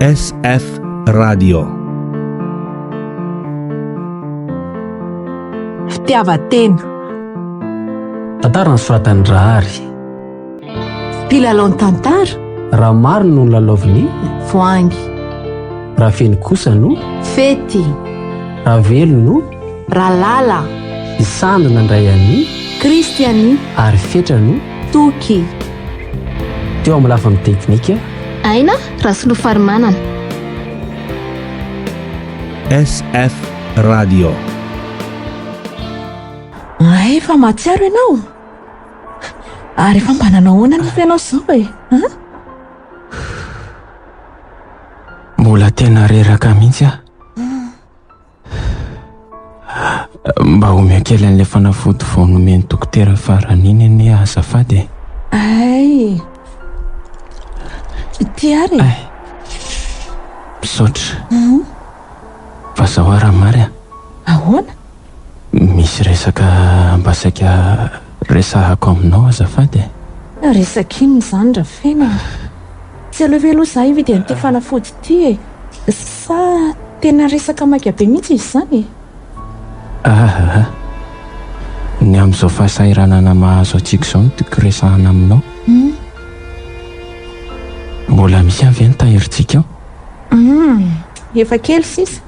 SF Radio. Fitiavan-tena. Tantara nosoratan'i Rahary. Mpilalao ny tantara. Raha maro no lalaovin'i. Voahangy. Raha feno kosa no. Fety. Raha velo no. Ralala. I Sandy nandray an'i. Christiani. Ary Fetra no. Toky. Teo amin'ny lafiny teknika. Aina Rasolofarimanana. SF Radio. Hay efa mahatsiaro ianao? Ary efa mba nanao ahoana anefa ianao izao e? An? Mbola tena reraka mihitsy aho. Mba omeo kely an'ilay fanafody vao nomen'ny dokotera farany iny anie azafady e. Hay. Ity ary e. Misaotra. Fa zao ary Ramary a. Ahoana? Misy resaka mba saika resahako aminao azafady e. Resaka inona izany Rafeno a? Tsy aleo ve aloha izaho hividy an'ity fanafody ity e? Sa tena resaka maika be mihitsy izy izany e? Aa! Ny amin'izao fahasahiranana mahazo antsika izao no tiako resahana aminao. Mbola misy ve ny tahirintsika ao? Humm! Efa kely sisa.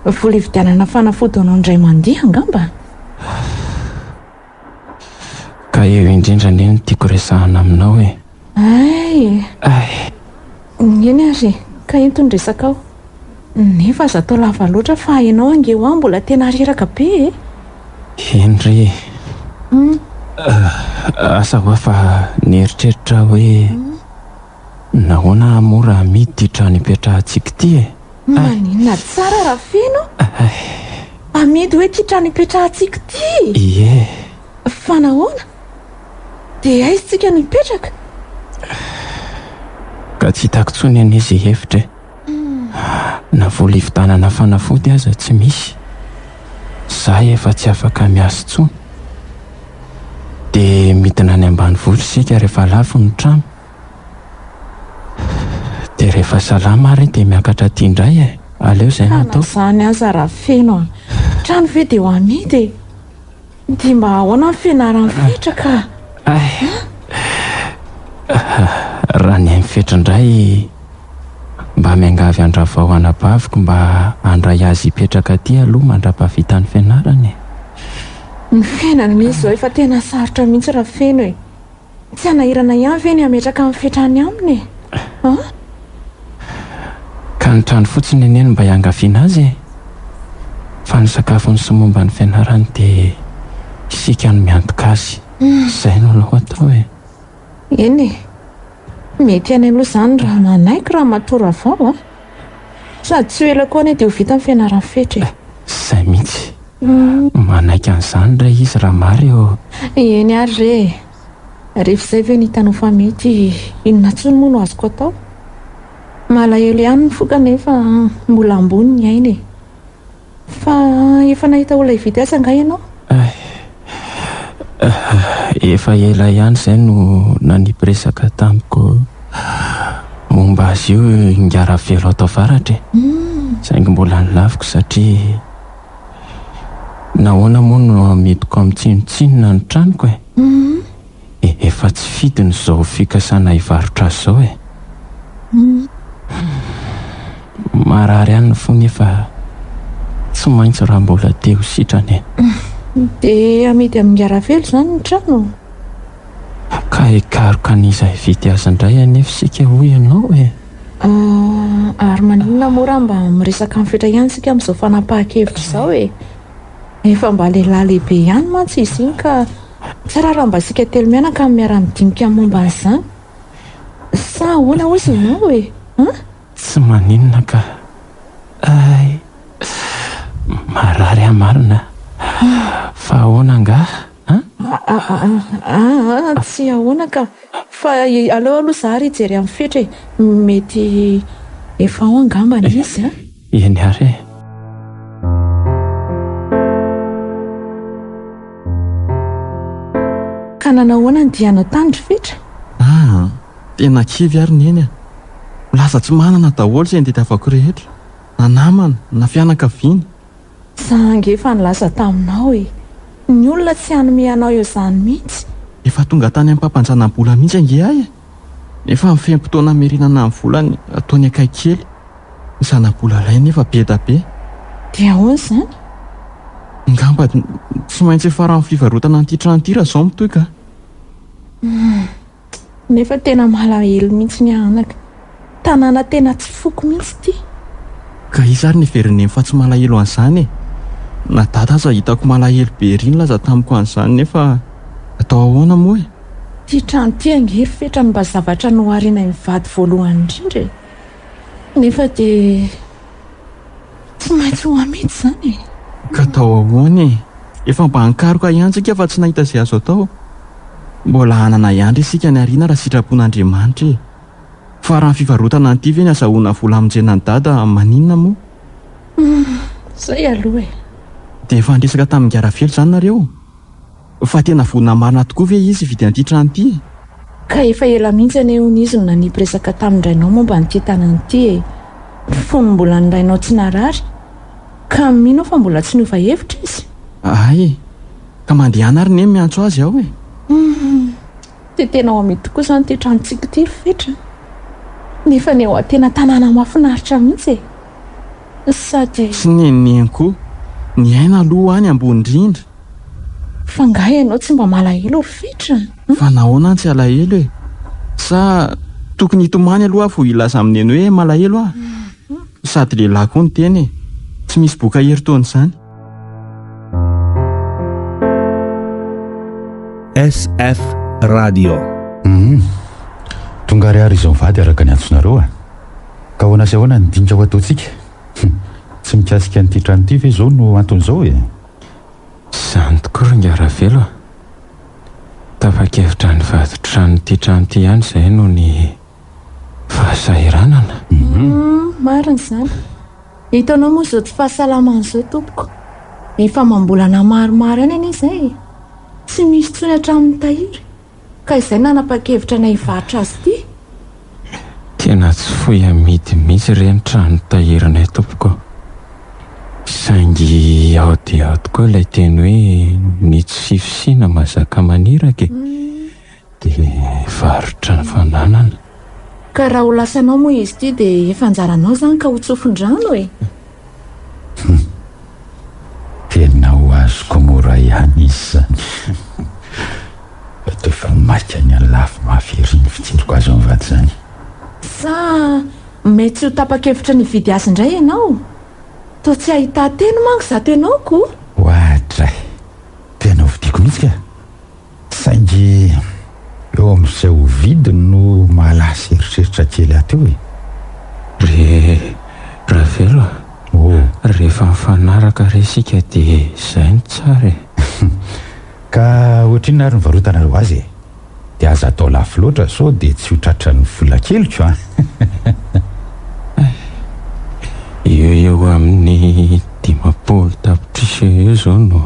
Vola hividianana fanafody ho anao indray mandeha angamba? Ka eo indrindra anie no tiako resahana aminao e! Hay! Hay! Eny ary e! Ka ento ny resakao. Nefa aza atao lava loatra fa ianao ange hoa mbola tena reraka be e! Eny re e! Asa hoa fa nieritreritra aho hoe nahoana moa raha amidy ity trano ipetrahantsika ity e? Maninona tsara Rafeno? Amidy hoe ity trano ipetrahantsika ity? Ie. Fa nahoana? Dia aiza tsika no hipetraka? Ka tsy hitako intsony anie izay hevitra e. Na vola hividanana fanafody aza tsy misy. Za efa tsy afaka miasa intsony. Dia midina any ambanivohitra isika rehefa lafo ny trano. Dia rehefa salama ary dia miakatra aty indray e! Aleo izay no Ka na atao. izany aza Rafeno a! Trano ve dia ho amidy e? Dia mba ahoana ny fianaran'i Fetra ka? Ay! Raha ny ain'i Fetra indray, mba miangavy an-dRavao anabaviko mba handray azy hipetraka aty aloha mandra-pahavita ny fianarany e! Ny fiainana misy izao efa tena sarotra mihitsy Rafeno e! Tsy hanahirana ihany ve ny hametraka ny fetra any aminy e? An? Ka ny trano fotsiny anie no mba iangaviana azy e! Fa ny sakafony sy momba ny fianarany dia isika no miantoka azy. Izay no aleo atao e! Eny e! Mety ihany aloha izany raha manaiky Ramatoa Ravao a! Sady tsy ho ela koa anie dia ho vita ny fianaran'i Fetra e! Izay mihitsy! Manaiky an'izany re izy Ramary ô! Eny ary re e! Rehefa izay ve no hitanao fa mety, inona intsony moa no azoko atao? Malahelo ihany ny fo kanefa mbola ambony ny aina e! Fa efa nahita olona hividy azy angaha ianao? Efa ela ihany izay no nanipy resaka tamiko momba azy io Ingahy Ravelo ato avaratra e! Saingy mbola nolaviko satria nahoana moa no amidiko amin'ny tsinontsinona ny tranoko e? Efa tsy fidiny izao fikasana hivarotra azy izao e! Marary ihany ny fo nefa tsy maintsy raha mbola te ho sitrana e! Dia amidy amin'i Ngaravelo izany ny trano? Ka hikaroka an'iza hividy azy indray anefa isika hoy ianao e! Ary maninona moa raha mba miresaka amin'ny Fetra ihany isika amin'izao fanapahan-kevitra izao e? Efa mba lehilahy lehibe ihany mantsy izy iny ka tsara raha mba isika telomianaka no miara-midinika momba an'izany. Sa ahoana hozy ianao e? An? Tsy maninona ka. Hay! Marary aho marina a! Fa ahoana angaha an? Aa! Tsy ahoana ka. Fa aleo aloha za ary hijery an'i Fetra e. Mety efa ao angambany izy an! Eny ary e. Ka nanao ahoana ny dianao tany ry Fetra? Aa! Tena kivy ary Neny a! Milaza tsy manana daholo izay nitadiavako rehetra, na namana, na fianakaviana. Za ange efa nilaza taminao e! Ny olona tsy hanome anao eo izany mihitsy. Efa tonga tany amin'ny mpampanjana-bola mihitsy ange aho e! Nefa ny fehim-potoana hamerenana ny volany ataony akaiky kely. Ny zana-bola alainy nefa be da be. Dia ahoana izany? Angamba tsy maintsy hiafaran'ny fivarotana an'ity trano ity raha izao mitohy ka. Hum. Nefa tena malahelo mihitsy ny anaka. Tanàna tena tsy foko mihitsy ity. Ka iza ary no heverin'i Neny fa tsy malahelo an'izany e? Na dada aza hitako malahelo be ery nilaza tamiko an'izany nefa atao ahoana moa e? Ity trano ity ange ry Fetra no mba zavatra noharinay mivady voalohany indrindra e! Nefa dia tsy maintsy ho amidy izany e! Ka atao ahoana e? Efa mba nikaroka ihany tsika fa tsy nahita izay azo atao. Mbola hanana ihany re isika any aoriana raha sitrapon'Andriamanitra e! Fa raha ny fivarotana an'ity ve ny azahoana vola hamonjena an'i Dada maninona moa? Humm, zay aloha e! Dia efa niresaka tamin'i Ingaravelo izany nareo? Fa tena vonona marina tokoa ve izy hividy an'ity trano ity e? Ka efa ela mihitsy anie hono izy no nanipy resaka tamin-drainao momba an'ity tanana ity e! Fony mbola ny rainao tsy narary. Ka mino aho fa mbola tsy niova hevitra izy. Hay e! Ka mandehana ary neny miantso azy ao e! Humm! Dia tena ho amidy tokoa izany ity tranontsika ity ry Fetra a! Nefa ny ao tena tanàna mahafinaritra mihitsy e! Sady. Sy neniny koa. Ny aina aloha any ambony indrindra. Fa nga ianao tsy mba malahelo ry Fetra a? Fa nahoana aho tsy halahelo e? Sa tokony hitomany aloha aho vao hilaza amin'i Neny hoe malahelo aho? Sady lehilahy koa ny tena e! Tsy misy boka herintaona izany. SF Radio. Hum. Tonga ary ary izao mivady araka ny antsonareo a! Ka ahoana sy ahoana ny dinika ho ataontsika? Tsy mikasika an'ity trano ity ve izao no anton'izao e? Izany tokoa ry Ingahy Ravelo a! Tapa-kevitra nivady trano ity trano ity ihany izahay noho ny fahasahiranana. Humm, marina izany. Hitanao moa izao tsy fahasalamana izao tompoko. Efa amam-bolana maromaro ihany anie izay e! Tsy misy intsony hatramin'ny tahiry. Ka izay nanapa-kevitra ny hivarotra azy ity. Tena tsy foy amidy mihitsy re ny trano tahirinay tompoko. Saingy ao dia ao tokoa ilay teny hoe ny tsy fisiana mahazaka maniraka e! Dia varotra ny fananana. Ka raha ho lasanao moa izy ity dia efa anjaranao izany ka ho tsofin-drano e! Hum. Tena ho azoko mora ihany izy izany. Fa toa efa maika ny halafo mafy ery ny fijeriko azy mivady izany. Sa mety tsy ho tapa-kevitra ny hividy azy indray ianao? Toa tsy ahitan-teny manko izato ianao ko! Oadray! Tena hovidiako mihitsy ka! Saingy eo amin'izay ho vidiny no mahalasa eritreritra kely ato eo e! Ry Ravelo a! Oh! Rehefa mifanaraka re isika dia izay no tsara e! Ka ohatrinona ary ny varotanareo azy e? Dia aza atao lafo loatra sao dia tsy ho tratran'ny vola keliko an! Eo eo amin'ny 50 tapitrisa eo eo izao no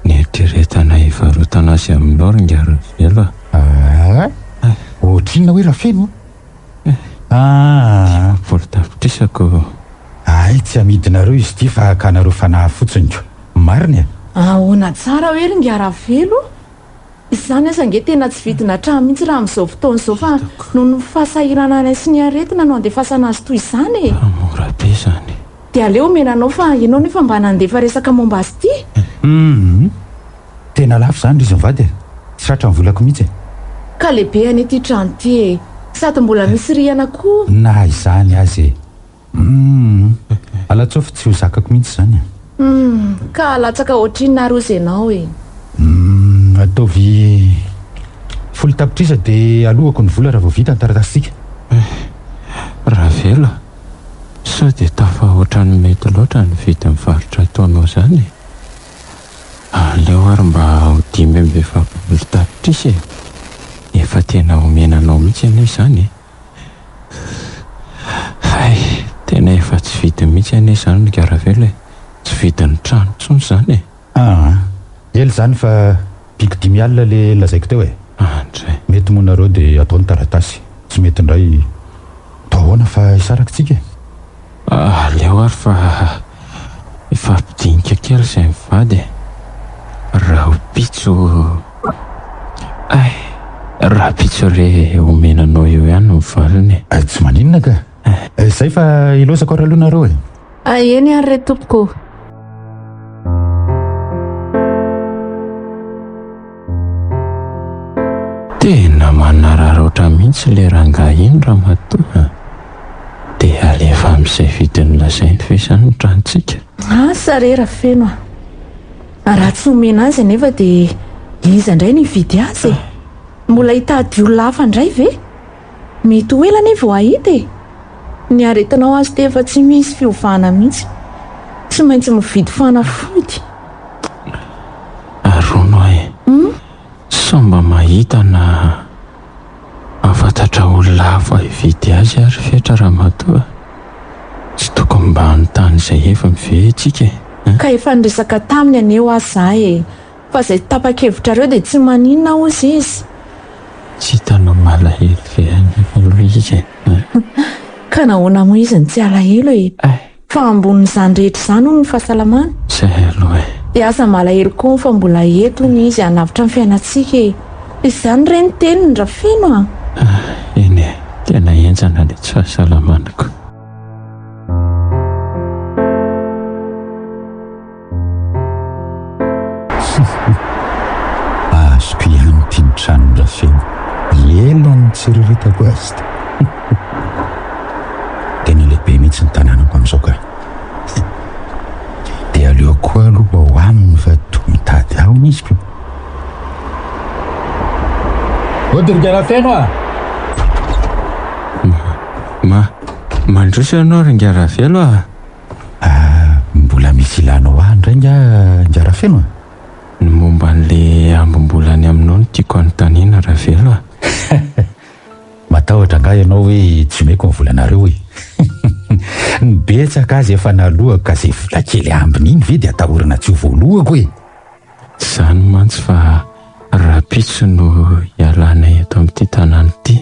Nieritreretana hivarotana azy aminao ry Ingahy Ravelo a! Aa! Ohatrinona hoe Rafeno a? Aa! 50 tapitrisa ko! Hay tsy amidinareo izy ity fa hakanareo fanahy fotsiny ko! Marina e! Ahoana tsara hoe ry Ingahy Ravelo? Izany aza ange tena tsy vidina trano mihitsy raha amin'izao fotoana izao fa noho ny fahasahirananay sy ny aretina no andefasana azy toy izany e! Fa mora be izany. Dia aleo omena anao fa ianao nefa mba nandefa resaka momba azy ity. Humm! Tena lafo izany ry izy mivady e! Tsy tratra ny volako mihitsy e! Ka lehibe anie ity trano ity e! Sady mbola misy rihana koa. Na izany aza e! Humm! Alatsofy tsy ho zakako mihitsy izany e! Humm! Ka latsaka ohatrinona ary ozy ianao e? Humm! Ataovy folo tapitrisa dia alohako ny vola raha vao vita ny taratasintsika. Eh! Ravelo a! Sao dia tafahoatra ny mety loatra ny vidin'ny varotra ataonao izany e? Aleo ary mba ho 45 tapitrisa e! Efa tena omena anao mihitsy anie izany e! Hay! Tena efa tsy vidiny mihitsy anie izany ry Garavelo e! Tsy vidin'ny trano intsony izany e! Aa! Ela izany fa biko 50 le lazaiko teo e! Andray! Mety moa nareo dia atao ny taratasy, tsy mety indray atao ahoana? Ndana fa hisaraka tsika e. Aleo ary fa hifampidinika kely izay mivady e. Rahampitso Ay, rahampitso re omena anao eo ihany ny valiny e. Tsy maninona ka. Izay fa ilaozako ary aloha nareo e. Eny ary re tompoko. Tena manararaotra mihitsy le rangahy iny ramatoa a! Dia alefa amin'izay vidiny lazainy ve izany ny tranontsika? Asa re Rafeno a! Raha tsy omena azy anefa dia iza indray no hividy azy e? Mbola hitady olona hafa indray ve? Mety ho ela anie vao hahita e! Ny aretinao azy dia efa tsy misy fiovana mihitsy. Tsy maintsy mividy fanafody. Ary hono aho e, sao mba mahita na mahafantatra olona hafa hividy azy ary Fetra ramatoa? Tsy tokony mba hanontany izay heviny ve isika e? Ka efa niresaka taminy anie hoa za e! Fa izay tapa-kevitrareo dia tsy maninona hozy izy. Tsy hitanao malahelo ve anefa aloha izy e? Ka nahoana moa izy no tsy halahelo e? Fa ambonin'izany rehetra izany hono ny fahasalamana. Izay aloha e. Dia aza malahelo koa fa mbola eto hono izy hanavotra ny fiainantsika e. Izany re ny teniny Rafeno a! Eny e, tena henjana ilay tsy fahasalamana ko. Azoko ihany ity ny tranon-dRafeno. Ela no nitsiriritako azy ity. Tena lehibe mihitsy ny tanànako amin'izao ka. Dia aleo koa aloha ho aminy fa toa mitady ahy hono izy ko. Ody ry Rafeno a! Ma, mandroso ianao ry Ngiaravelo a! Ah, mbola misy ilanao ahy indray nga nga Rafeno a? Ny momba an'le ambim-bola any aminao no tiako hanontaniana Ravelo a! Matahotra angaha ianao hoe tsy omeko ny volanareo e? Ny betsaka aza efa naloako ka izay vola kely ambiny iny ve dia atahorana tsy ho voalohako e? Tsy izany mantsy fa rahampitso no hialanay eto amin'ity tanàna ity.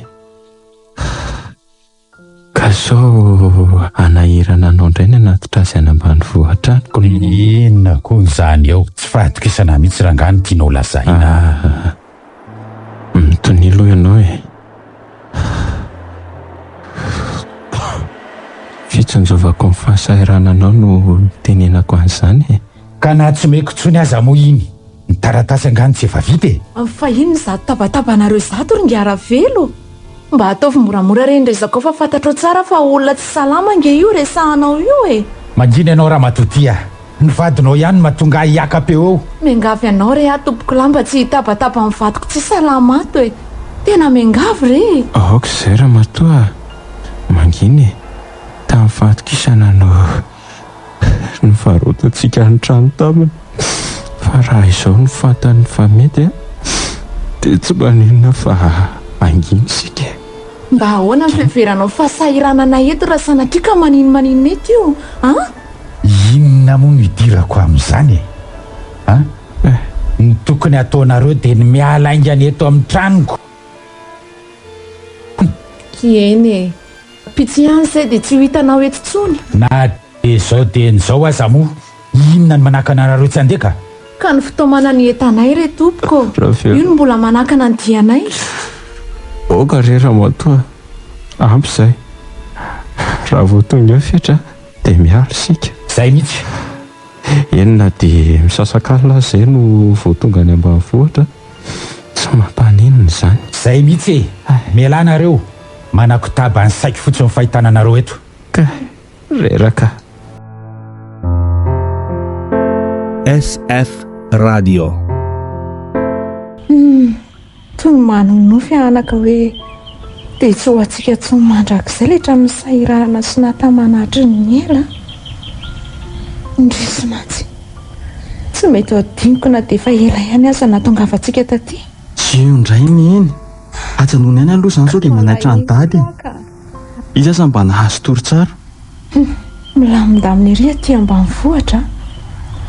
Ka sao hanahirana anao indray ny hanatitra azy any ambanivohitra any ko. Inona koa izany eo? Tsy fahatokisana mihitsy rangahy no tianao lazaina. Ah, mitonia aloha ianao e. Fitsinjovako ny fahasahirananao no nitenenako an'izany e. Ka na tsy omeko intsony aza moa iny, ny taratasy angaha no tsy efa vita e? Fa inona izato tabatabanareo izato ry Ingahy Ravelo? Mba ataovy moramora re ny resakao fa fantatrao tsara fa olona tsy salama ange io resahanao io e! Mangina ianao ramatoa ty a! Ny vadinao ihany no mahatonga ahy hiaka-peo eo. Miangavy anao re aho tompokolahy mba tsy hitabataba amin'ny vadiko tsy salama ato e! Tena miangavy re e! Aoka izay ramatoa a! Mangina e! Tamin'ny fahatokisana no Nivarotantsika ny trano taminy fa raha izao no fantany fa mety dia tsy maninona fa hangina isika e. Mba ahoana ny fiheveranao fahasahirananay eto raha sanatria ka maninomaninona eto io an? Inona moa no idirako amin'izany e? An? Ny tokony hataonareo dia ny miala haingana eto amin'ny tranoko. Eny e. Pitsy ihany izay dia tsy ho hitanao eto intsony. Na dia izao dieny izao aza moa, inona no manakana anareo tsy handeha ka? Ka ny fitaomana ny entanay re tompoko, io no mbola manakana ny dianay. Aoka re ramatoa, ampy izay. Raha vao tonga eo Fetra dia miala isika. Izay mihitsy. Eny na dia misasakalina aza izay no vao tonga any ambanivohitra, tsy mampaninona izany. Izay mihitsy e! Mialà nareo, manakotaba ny saiko fotsiny ny fahitana anareo eto. Ka reraka. SF Radio. Humm, toy ny manonofy anaka hoe dia tsy ho antsika intsony mandrakizay ilay trano nisahiranana sy nahatamana hatry ny ela an! Indrisy mantsy, tsy mety ho adinoko na dia efa ela ihany aza nahatongavantsika taty. Tsy io indray neny. Ajanony ihany aloha izany sao dia manaitra an'i Dada e. Izy aza mba nahazo tory tsara. Humm, milamindamina ery aty ambanivohitra an!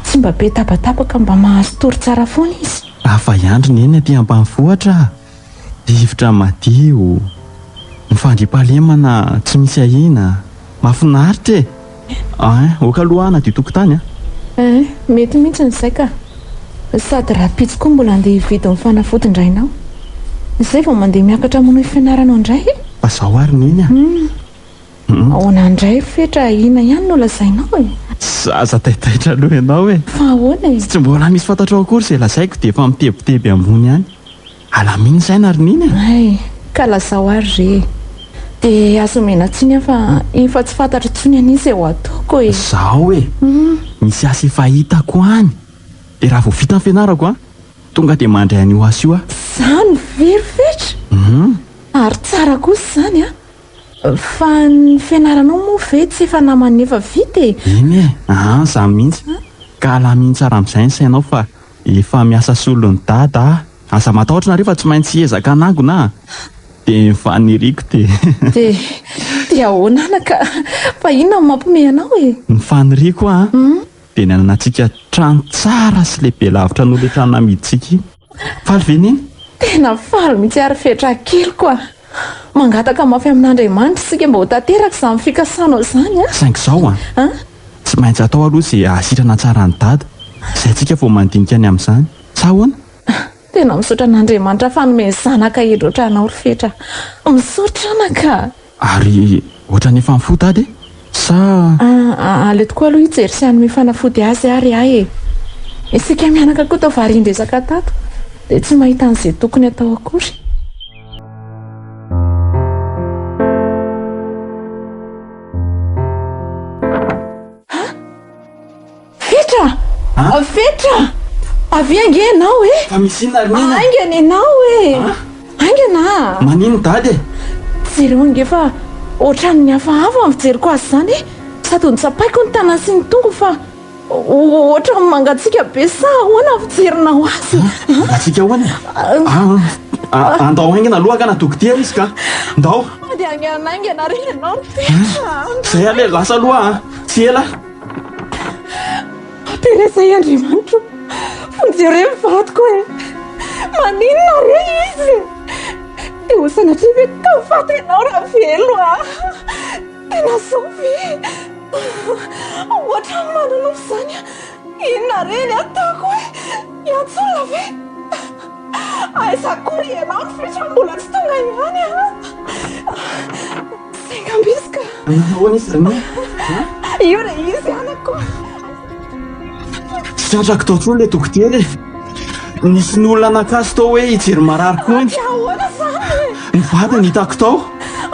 Tsy mba be tabataba ka mba mahazo tory tsara foana izy. Hafa ihany ry neny aty ambanivohitra a! Rivotra madio. Ny fandriampahalemana tsy misy ahiana. Mahafinaritra e! Ein, ok aloha hanadio tokotany a! Ein, mety mihitsy izay ka! Sady rahampitso koa mbola handeha hividy ny fanafodin-drainao. Izay vao mandeha miakatra manohy fianaranao indray e! Fa zao ary neny a! Hum. Ahoana indray Fetra, inona ihany no lazainao e? Zaza taitaitra aloha ianao e! Fa ahoana e? Tsy mbola misy fantatrao akory izay lazaiko dia efa mitebiteby ambony any. Alamino ny saina ry Neny a! Hay, ka lazao ary re e! Dia aza omena tsiny aho fa efa tsy fantatro intsony anie izay ho ataoko e! Zao e! Misy asa efa hitako any! Dia raha vao vita ny fianarako an, tonga dia mandray an'io asa io aho. Izany ve ry Fetra? Ary tsara kosa izany an! Fa ny fianaranao moa ve tsy efa naman'ny efa vita e? Eny e! An, izany mihitsy! Ka alamino tsara amin'izay ny sainao fa efa miasa solon'i Dada aho. Aza matahotra nareo fa tsy maintsy hiezaka hanangona aho. Dia ny faniriako dia. Dia, dia ahoana anaka? Fa inona no mampiomehy anao e? Ny faniriako an, dia ny hananantsika trano tsara sy lehibe lavitra noho ilay trano namidintsika iny. Faly ve Neny? Tena faly mihitsy ary fetra keliko a! Mangataka mafy amin'Andriamanitra isika mba ho tanteraka izany fikasanao izany a! Saingy izao an! Tsy maintsy atao aloha izay hahasitrana tsara an'i Dada, izay tsika vao mandinika ny amin'izany. Sa ahoana? Tena misaotra an'Andriamanitra fa nomeny zanaka hendry ohatranao ry Fetra. Misaotra anaka a! Ary ohatran'ny efa mifoha Dada e? Sa. Aleo tokoa aloha hijery sy hanome fanafody azy ary aho e! Isika mianaka koa toa varian-dresaka tato dia tsy mahita an'izay tokony atao akory. Fetra! Fetra! Avia ange ianao e! Fa misy inona ry Nina? Haingana ianao e! Haingana a! Maninona Dada e? Jereo ange fa ohatran'ny hafahafa ny fijeriko azy izany e! Sady notsapaiko ny tanany sy ny tongony fa ohatran'ny mangatsiaka be sa ahoana ny fijerinao azy? Mangatsiaka ahoana e? Andao haingana aloha hakana dokotera izy ka! Ndao! Dia haingana haingana re ianao ry Fetra a! Izay aloha e, lasa aloha a! Tsy ela! Ampiresay Andriamanitra o! Vonjeo re ny vadiko e! Maninona re izy? Dia ho sanatria ve ka ho faty ianao Ravelo a! Tena zao ve? Ohatran'ny manonofy izany a! Inona re ny ataoko e? Hiantso olona ve? Aiza akory ianao ry Fetra mbola tsy tonga ihany a! Saingam-bizy ka! Ahoana izy ry Neny? Io re izy anako! Tsy tratrako tao intsony ilay dokotera e! Nisy ny olona naka azy tao hoe hijery marary koa iny. Ahoana izany e? Ny vadiny hitako tao.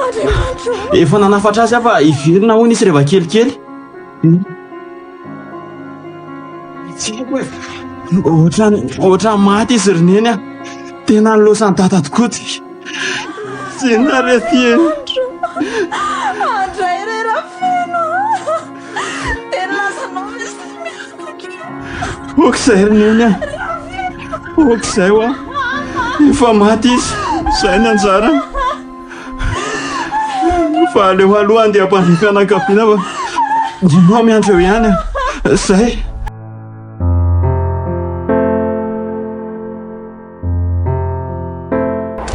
Andriamanitra o! Efa nanafatra azy aho fa hiverina hono izy rehefa kelikely. Tsy haiko e! Ohatran'ny ohatran'ny maty izy ry Neny a! Tena nilaozan'i Dada tokoa ty. Tsy inona re ty e! Andray re Rafeno a! Dia nilazanao ve sy mianaka io? Ok izay ry Neny a! Ok izay hoa! Efa maty izy, izay ny anjarany. Fa aleo aloha andeha hampandre fianakaviana fa ianao miandry eo ihany a! Zay!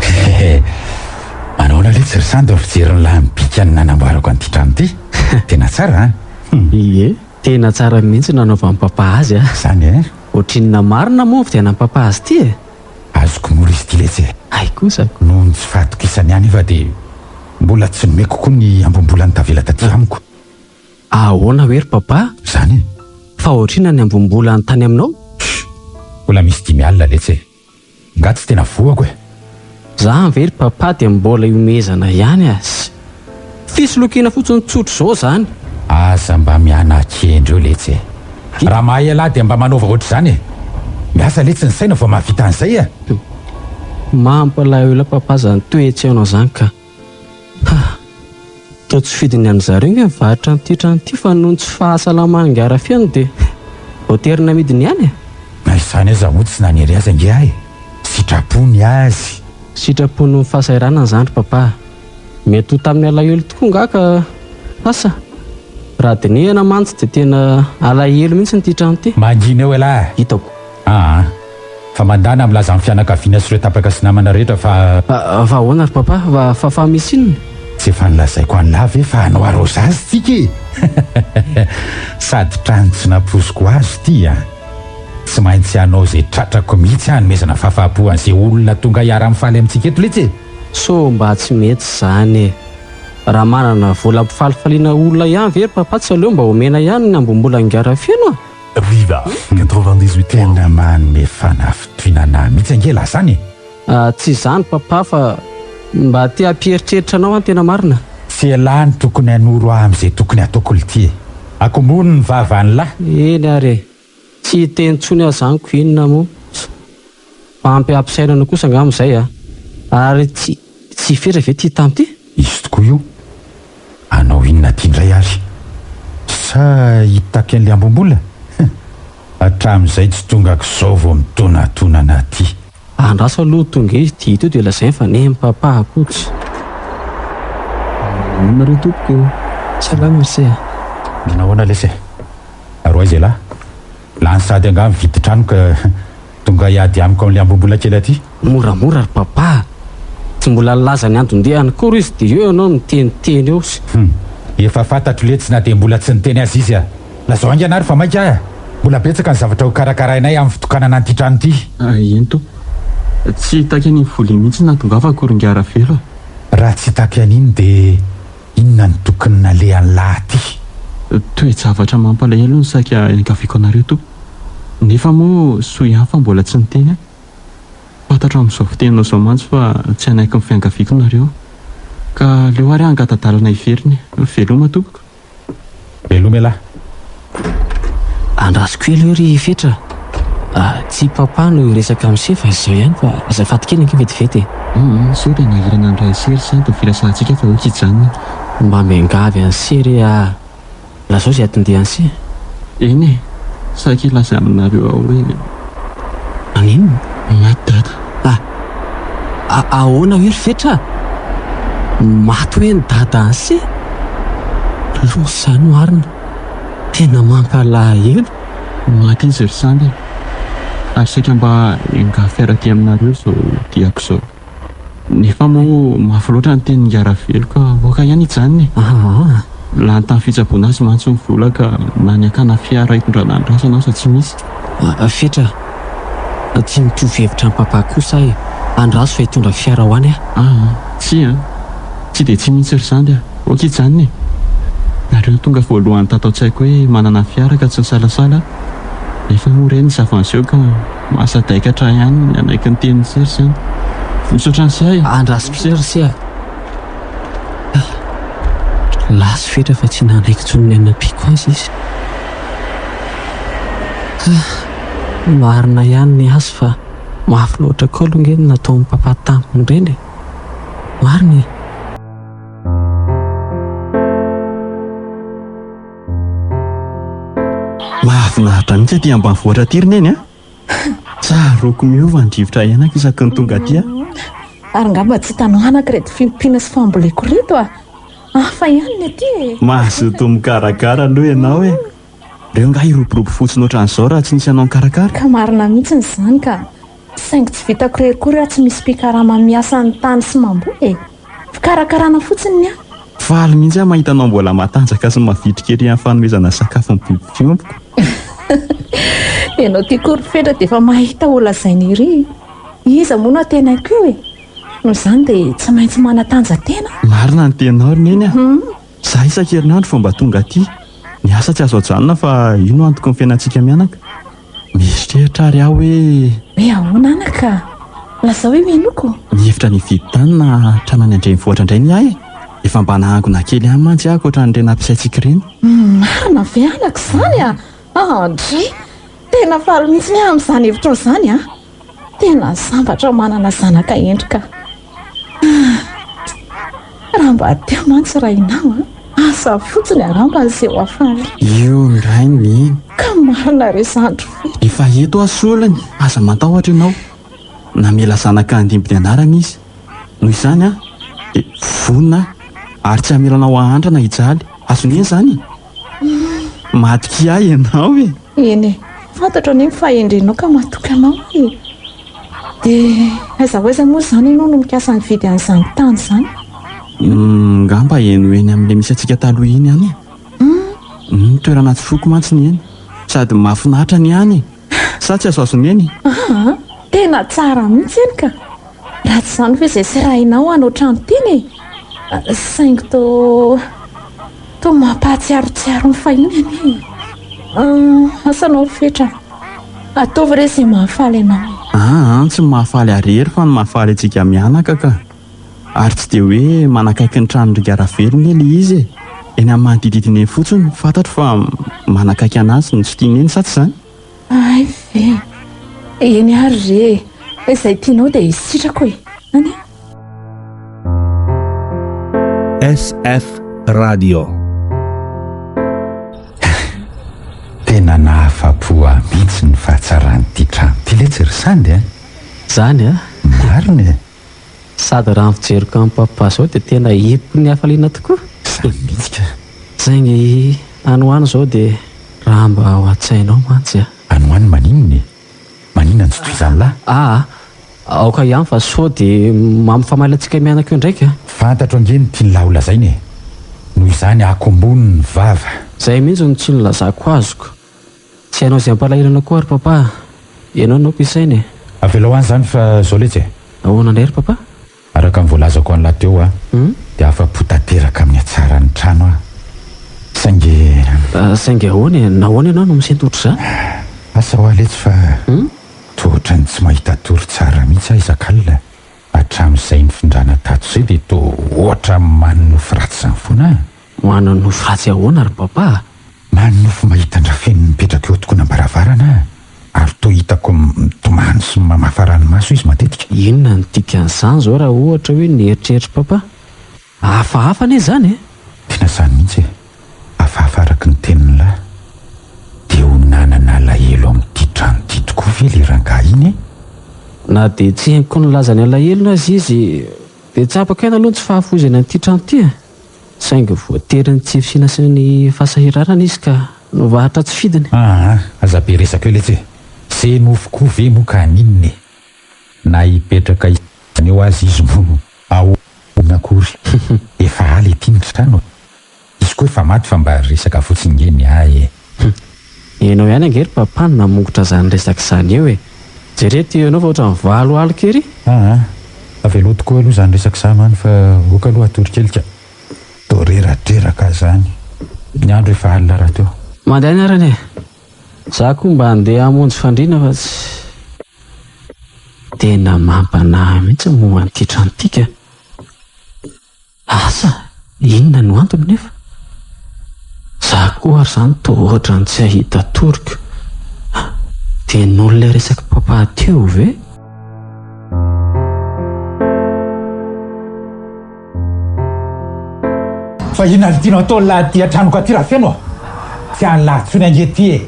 Hehe. Manahoana letsy ry Sandy ny fijery ny lahy mibika ny nanamboarako an'ity trano ity? Tena tsara an! Ie, tena tsara mihitsy ny nanaovan'i Papa azy a! Izany e! Ohatrinona marina moa ny fidianan'i Papa azy ity e? Azoko mora izy ity letsy e! Hay kosa! Noho ny tsy fahatokisany ahy nefa dia mbola tsy nomeko koa ny ambim-bolany tavela taty amiko. Ahoana hoe ry Papa? Izany e! Fa ohatrinona ny ambim-bolany tany aminao? Humm! Mbola misy 50 letsy e! Nga tsy tena voako e! Zany ve ry papa dia mbola ihomehezana ihany a! Fisolokiana fotsiny tsotra izao zany! Aza mba miana-kendry eo letsy e! Raha mahay ialahy dia mba manaova ohatr'izany e! Miasa letsy ny saina vao mahavita an'izay e! Mampalahelo papa zany toe-tsainao zany ka! Ha! Toa tsy fidiny amin-dry zareo ange ny varotra an'ity trano ity fa noho ny tsy fahasalaman'i Ngarafeno dia voatery namidiny ihany e! Na izany aza moa tsy nanery azy ange aho e! Sitrapo ny azy! Sitrapo noho ny fahasahiranana izany ry Papa a! Mety ho tamin'ny alahelo tokoa angaha ka asa! Raha dinihana mantsy dia tena alahelo mihitsy ity trano ity. Mangina eo ialahy a! Hitako. Aa! Fa mandàna milaza amin'ny fianakaviana sy ireo tapaka sy namana rehetra fa. Fa ahoana ry papa? Fa fa misy inona? Tsy efa nolazaiko an'lah ve fa hanao arrosage tsika e! Sady trano tsy nampoiziko azy ity a! Tsy maintsy hanao izay tratrako mihitsy aho hanomezana fahafahampo an'izay olona tonga hiara-mifaly amintsika eto letsy e! Sao mba tsy mety izany e! Raha manana vola ampifalifaliana olona ihany ve ry papa tsy aleo mba omena ihany ny ambom-bola an'i Feno a! Viva 98 Tena manome fanafitohinana ahy mihitsy ange lah zany e! Tsy izany papa fa mba te hampieritreritra anao aho tena marina. Tsy elah no tokony hanoro ahy amin'izay tokony hataoko lty e! Akombony ny vavan'lah! Eny ary e! Tsy hiteny intsony aho zany ko inona moa? Fa ampy hampisainana kosa angamba izay a! Ary tsy tsy hifetra ve ity tany ity? Izy tokoa io? Hanao inona aty indray ary? Sa hitaky an'ilay ambom-bola? Hum! Hatramin'izay tsy tongako izao vao mitonatonana aty. Andraso aloha tonga izy dia hita eo dia lazainy fa neny papa akotsy. Manahoana re tompoko ô? Salama ry se a! Manahoana lesy e? Ary ho aiza ialahy? Lany sady angaha mividy trano ka tonga hiady amiko amin'ilay ambom-bola kely aty? Moramora ry papa a! Tsy mbola nilaza ny anton-diany akory izy dia eo ianao miteniteny eo. Hum! Efa fantatro letsy na dia mbola tsy niteny aza izy a! Lazao haingana ary fa maika aho a! Mbola betsaka ny zavatra ho karakarainay amin'ny fitokanana an'ity trano ity. Eny tompoko. Tsy hitaky an'iny vola iny mihitsy no nahatongavako ry Ingahy Ravelo a! Raha tsy hitaky an'iny dia Inona no tokony nalehan'lah aty? Toe-javatra mampalahelo no saika iangaviako anareo tompoko. Nefa moa soa ihany fa mbola tsy niteny aho. Fantatro amin'izao fiteninao izao mantsy fa tsy hanaiky ny fiangaviako nareo. Ka aleo ary aho hangata-dalana hiverina e. Veloma tompoko. Veloma elah. Andraso kely eo ry Fetra a! Tsy i Papa no hiresaka amin'i Se fa izao ihany fa azafady kely ange vetivety e! Humm sao dia nahirana ny ray sy ry se ny firesahantsika fa ok hijanona. Mba miangavy an'i Se re ah! Lazao izay atondian'i Se. Eny e! Saika hilaza aminareo aho hoe. Maninona? Maty dada. Ah! Ahoana hoe ry Fetra a? Maty hoe ny dada an'i Se? Loza izany marina. Tena mampalahelo. Maty izy ry Sandy a! Ary saika mba hiangavy fiaradia aminareo izao diako izao. Nefa moa mafy loatra ny tenin'i Ravelo ka aoka ihany hijanona e! Aa! Lany tamin'ny fitsaboana azy mantsy ny vola ka na ny hakana fiara hitondrana ny razana aza tsy misy. Fetra, tsy mitovy hevitra amin'i Papa kosa aho e! Andraso fa hitondra fiara ho any aho. Aa! Tsia an! Tsy dia tsia mihitsy ry Sandy a! Ok hijanona e! Nareo no tonga voalohany tato an-tsaiko hoe manana fiara ka tsy nisalasala aho. Nefa moa re ny zava-niseho ka mahasadaikatra ihany ny hanaiky ny tenin'i Sery izany. Misaotra an'i Sia e! Andraso ry Sia a! Lasa fetra fa tsy nanaiky intsony ny hanampiako azy izy. Marina ihany ny azy fa mafy loatra koa aloha ange ny nataon'i Papa tamiko ireny e! Marina e! Mahafinaritra mihitsy aty ambanivohitra aty ry Neny a! Tsaroako miova ny rivotra iainako isaky ny tonga aty aho. Ary angamba tsy hitanao anaka ireto fiompiana sy famboleko ireto a! Hafa ihany ny aty e! Mazotoa mikarakara aloha ianao e! Reo angaha hiroborobo fotsiny ohatran'izao raha tsy nisy anao nikarakara? Ka marina mihitsy izany ka! Saingy tsy vitako irery koa raha tsy misy mpikarama miasa ny tany sy mamboly e! Fikarakarana fotsiny ny ahy. Faly mihitsy aho mahita anao mbola matanjaka sy mavitrika ery amin'ny fanomezana sakafo ny biby fiompiko. Ianao ity koa ry Fetra dia efa mahita ho lazaina ery. Iza moa no antenaiko eo e? Noho izany dia tsy maintsy manatanja-tena. Marina ny teninao ry Neny a! Izaho isan-kerinandro vao mba tonga aty. Ny asa tsy azo ajanona fa io no antoky ny fiainantsika mianaka. Mieritreritra ary aho hoe. Hoe ahoana anaka? Lazao hoe henoko. Mihevitra ny hividy tany na trano any an-drenivohitra indray ny ahy e! Efa mba nahangona kely ihany mantsy aho ankoatra an'ireny nampiasaintsika ireny. Marina ve anaka izany a? Andry! Tena faly mihitsy aho amin'izany hevitrao izany a! Tena sambatra manana zanaka hendry ka. Raha mba teo mantsy rainao a! Asa fotsiny angamba ny seho hafaly. Io indray neny. Ka marina re zandry ve? Efa eto aho solony, aza matahotra ianao. Namela zanaka handimby ny anarany izy. Noho izany aho dia vonona aho ary tsy hamela anao hahantra na hijaly. Azon'i Neny izany e! Matokia ahy ianao e! Eny e! Fantatro anie ny fahendrenao ka matoky anao aho e! Dia aiza ho aiza moa izany ianao no mikasa ny hividy an'izany tany izany? Ngamba eny ho eny amin'ilay misy antsika taloha iny ihany e. Ny toerana tsy foko mantsy ny eny. Sady mahafinaritra ny any e. Sa tsy azoazon'i Neny? Aa, tena tsara mihitsy eny ka! Raha tsy izany ve izay sy rainao hanao trano tiana e! Saingy toa, toa mampahatsiarotsiaro ny fahiny anie e! Asa anao ry Fetra a! Ataovy re izay mahafaly anao e! Aa, tsy ny mahafaly ahy irery fa ny mahafaly antsika mianaka ka! Ary tsy dia hoe manakaiky ny tranon'i Riga Ravelo anie ilay izy e! Eny amin'ny manodididina eny fotsiny no fantatro fa manakaiky an'azy no tsy tian'i Neny sa tsy izany? Hay ve! Eny ary re e! Izay tianao dia sitrako e! Any an! SF Radio. Tena nahafa-po ahy mihitsy ny fahatsaran'ity trano ity letsy ry Sandy a! Zany a! Marina e! Sady raha ny fijeriko an'i Papa zao dia tena hipoky ny hafaliana tokoa. Izany mihitsy ka. Saingy any ho any izao dia raha mba ao an-tsainao mantsy a. Any ho any maninona e? Maninona no tsy tohizan'i lahy? Aa, aoka ihany fa sao dia mampifamaly antsika mianaka eo indraika a. Fantatro ange ny tian'i lahy holazaina e. Noho izany akombony ny vava. Izay mihitsy no tsy nilazako azoko. Tsy hainao izay hampalahelo anao koa ry papa a! Ianao no aoka hisaina e! Avelao any izany fa izao letsy e! Ahoana indray ry papa? Araka ny voalazako an'lah teo a, dia afa-po tanteraka amin'ny hatsaran'ny trano aho. Saingy. Saingy ahoana e? Nahoana ianao no misento ohatr'izany? Asa hoa letsy fa toa ohatran'ny tsy mahita tory tsara mihitsy aho isak'alina. Hatramin'izay nifindrana tato izay dia toa ohatran'ny manonofy ratsy izany foana aho. Manonofy ratsy ahoana ry papa a? Manonofy mahita an-dRafeno mipetraka eo an-tokonam-baravarana aho, ary toa hitako mitomany sy mamafa ranomaso izy matetika. Inona no dikan'izany izao raha ohatra hoe ny eritreritr'i papa? Hafahafa anie izany e! Tena izany mihitsy e! Hafahafa araka ny tenin'lah. Dia ho nanana alahelo amin'ity trano ity tokoa ve ilay rangahy iny e? Na dia tsy henoko nilaza ny alahelony aza izy, dia tsapako ihany aloha ny tsy fahafoizany an'ity trano ity e! Saingy voatery ny tsy fisiana sy ny fahasahiranana izy ka novahatra tsy fidiny. Aa, aza be resaka eo letsy e! Ze nofy koa ve moa ka haninona e? Na hipetraka izany eo aza izy moa ahoana akory? Efa aly ety ny trano e! Izy koa efa maty fa mba resaka fotsiny nge ny ahy e! Hum. Ianao ihany ange ry papa no namongotra izany resaka izany eo e! Jereo ity ianao fa ohatran'ny valo aloka ery! Aa, avelao tokoa aloha izany resaka izany any fa ok aloha hatory kely ka. Toa reradreraka ahy izany. Ny andro efa alina rahateo. Mandehana ary anie. Za koa mba handeha hamonjy fandriana fa tsy. Tena mampanahy mihitsy ny momba an'ity trano ity ka. Asa inona no antony nefa? Za koa ary zany toa ohatran'ny tsy hahita tory ko. Dia noho ilay resak'i papa teo ve? Fa inona no tianao atao lahy aty an-tranoko aty Rafeno a? Tsy an'lah intsony ange ity e!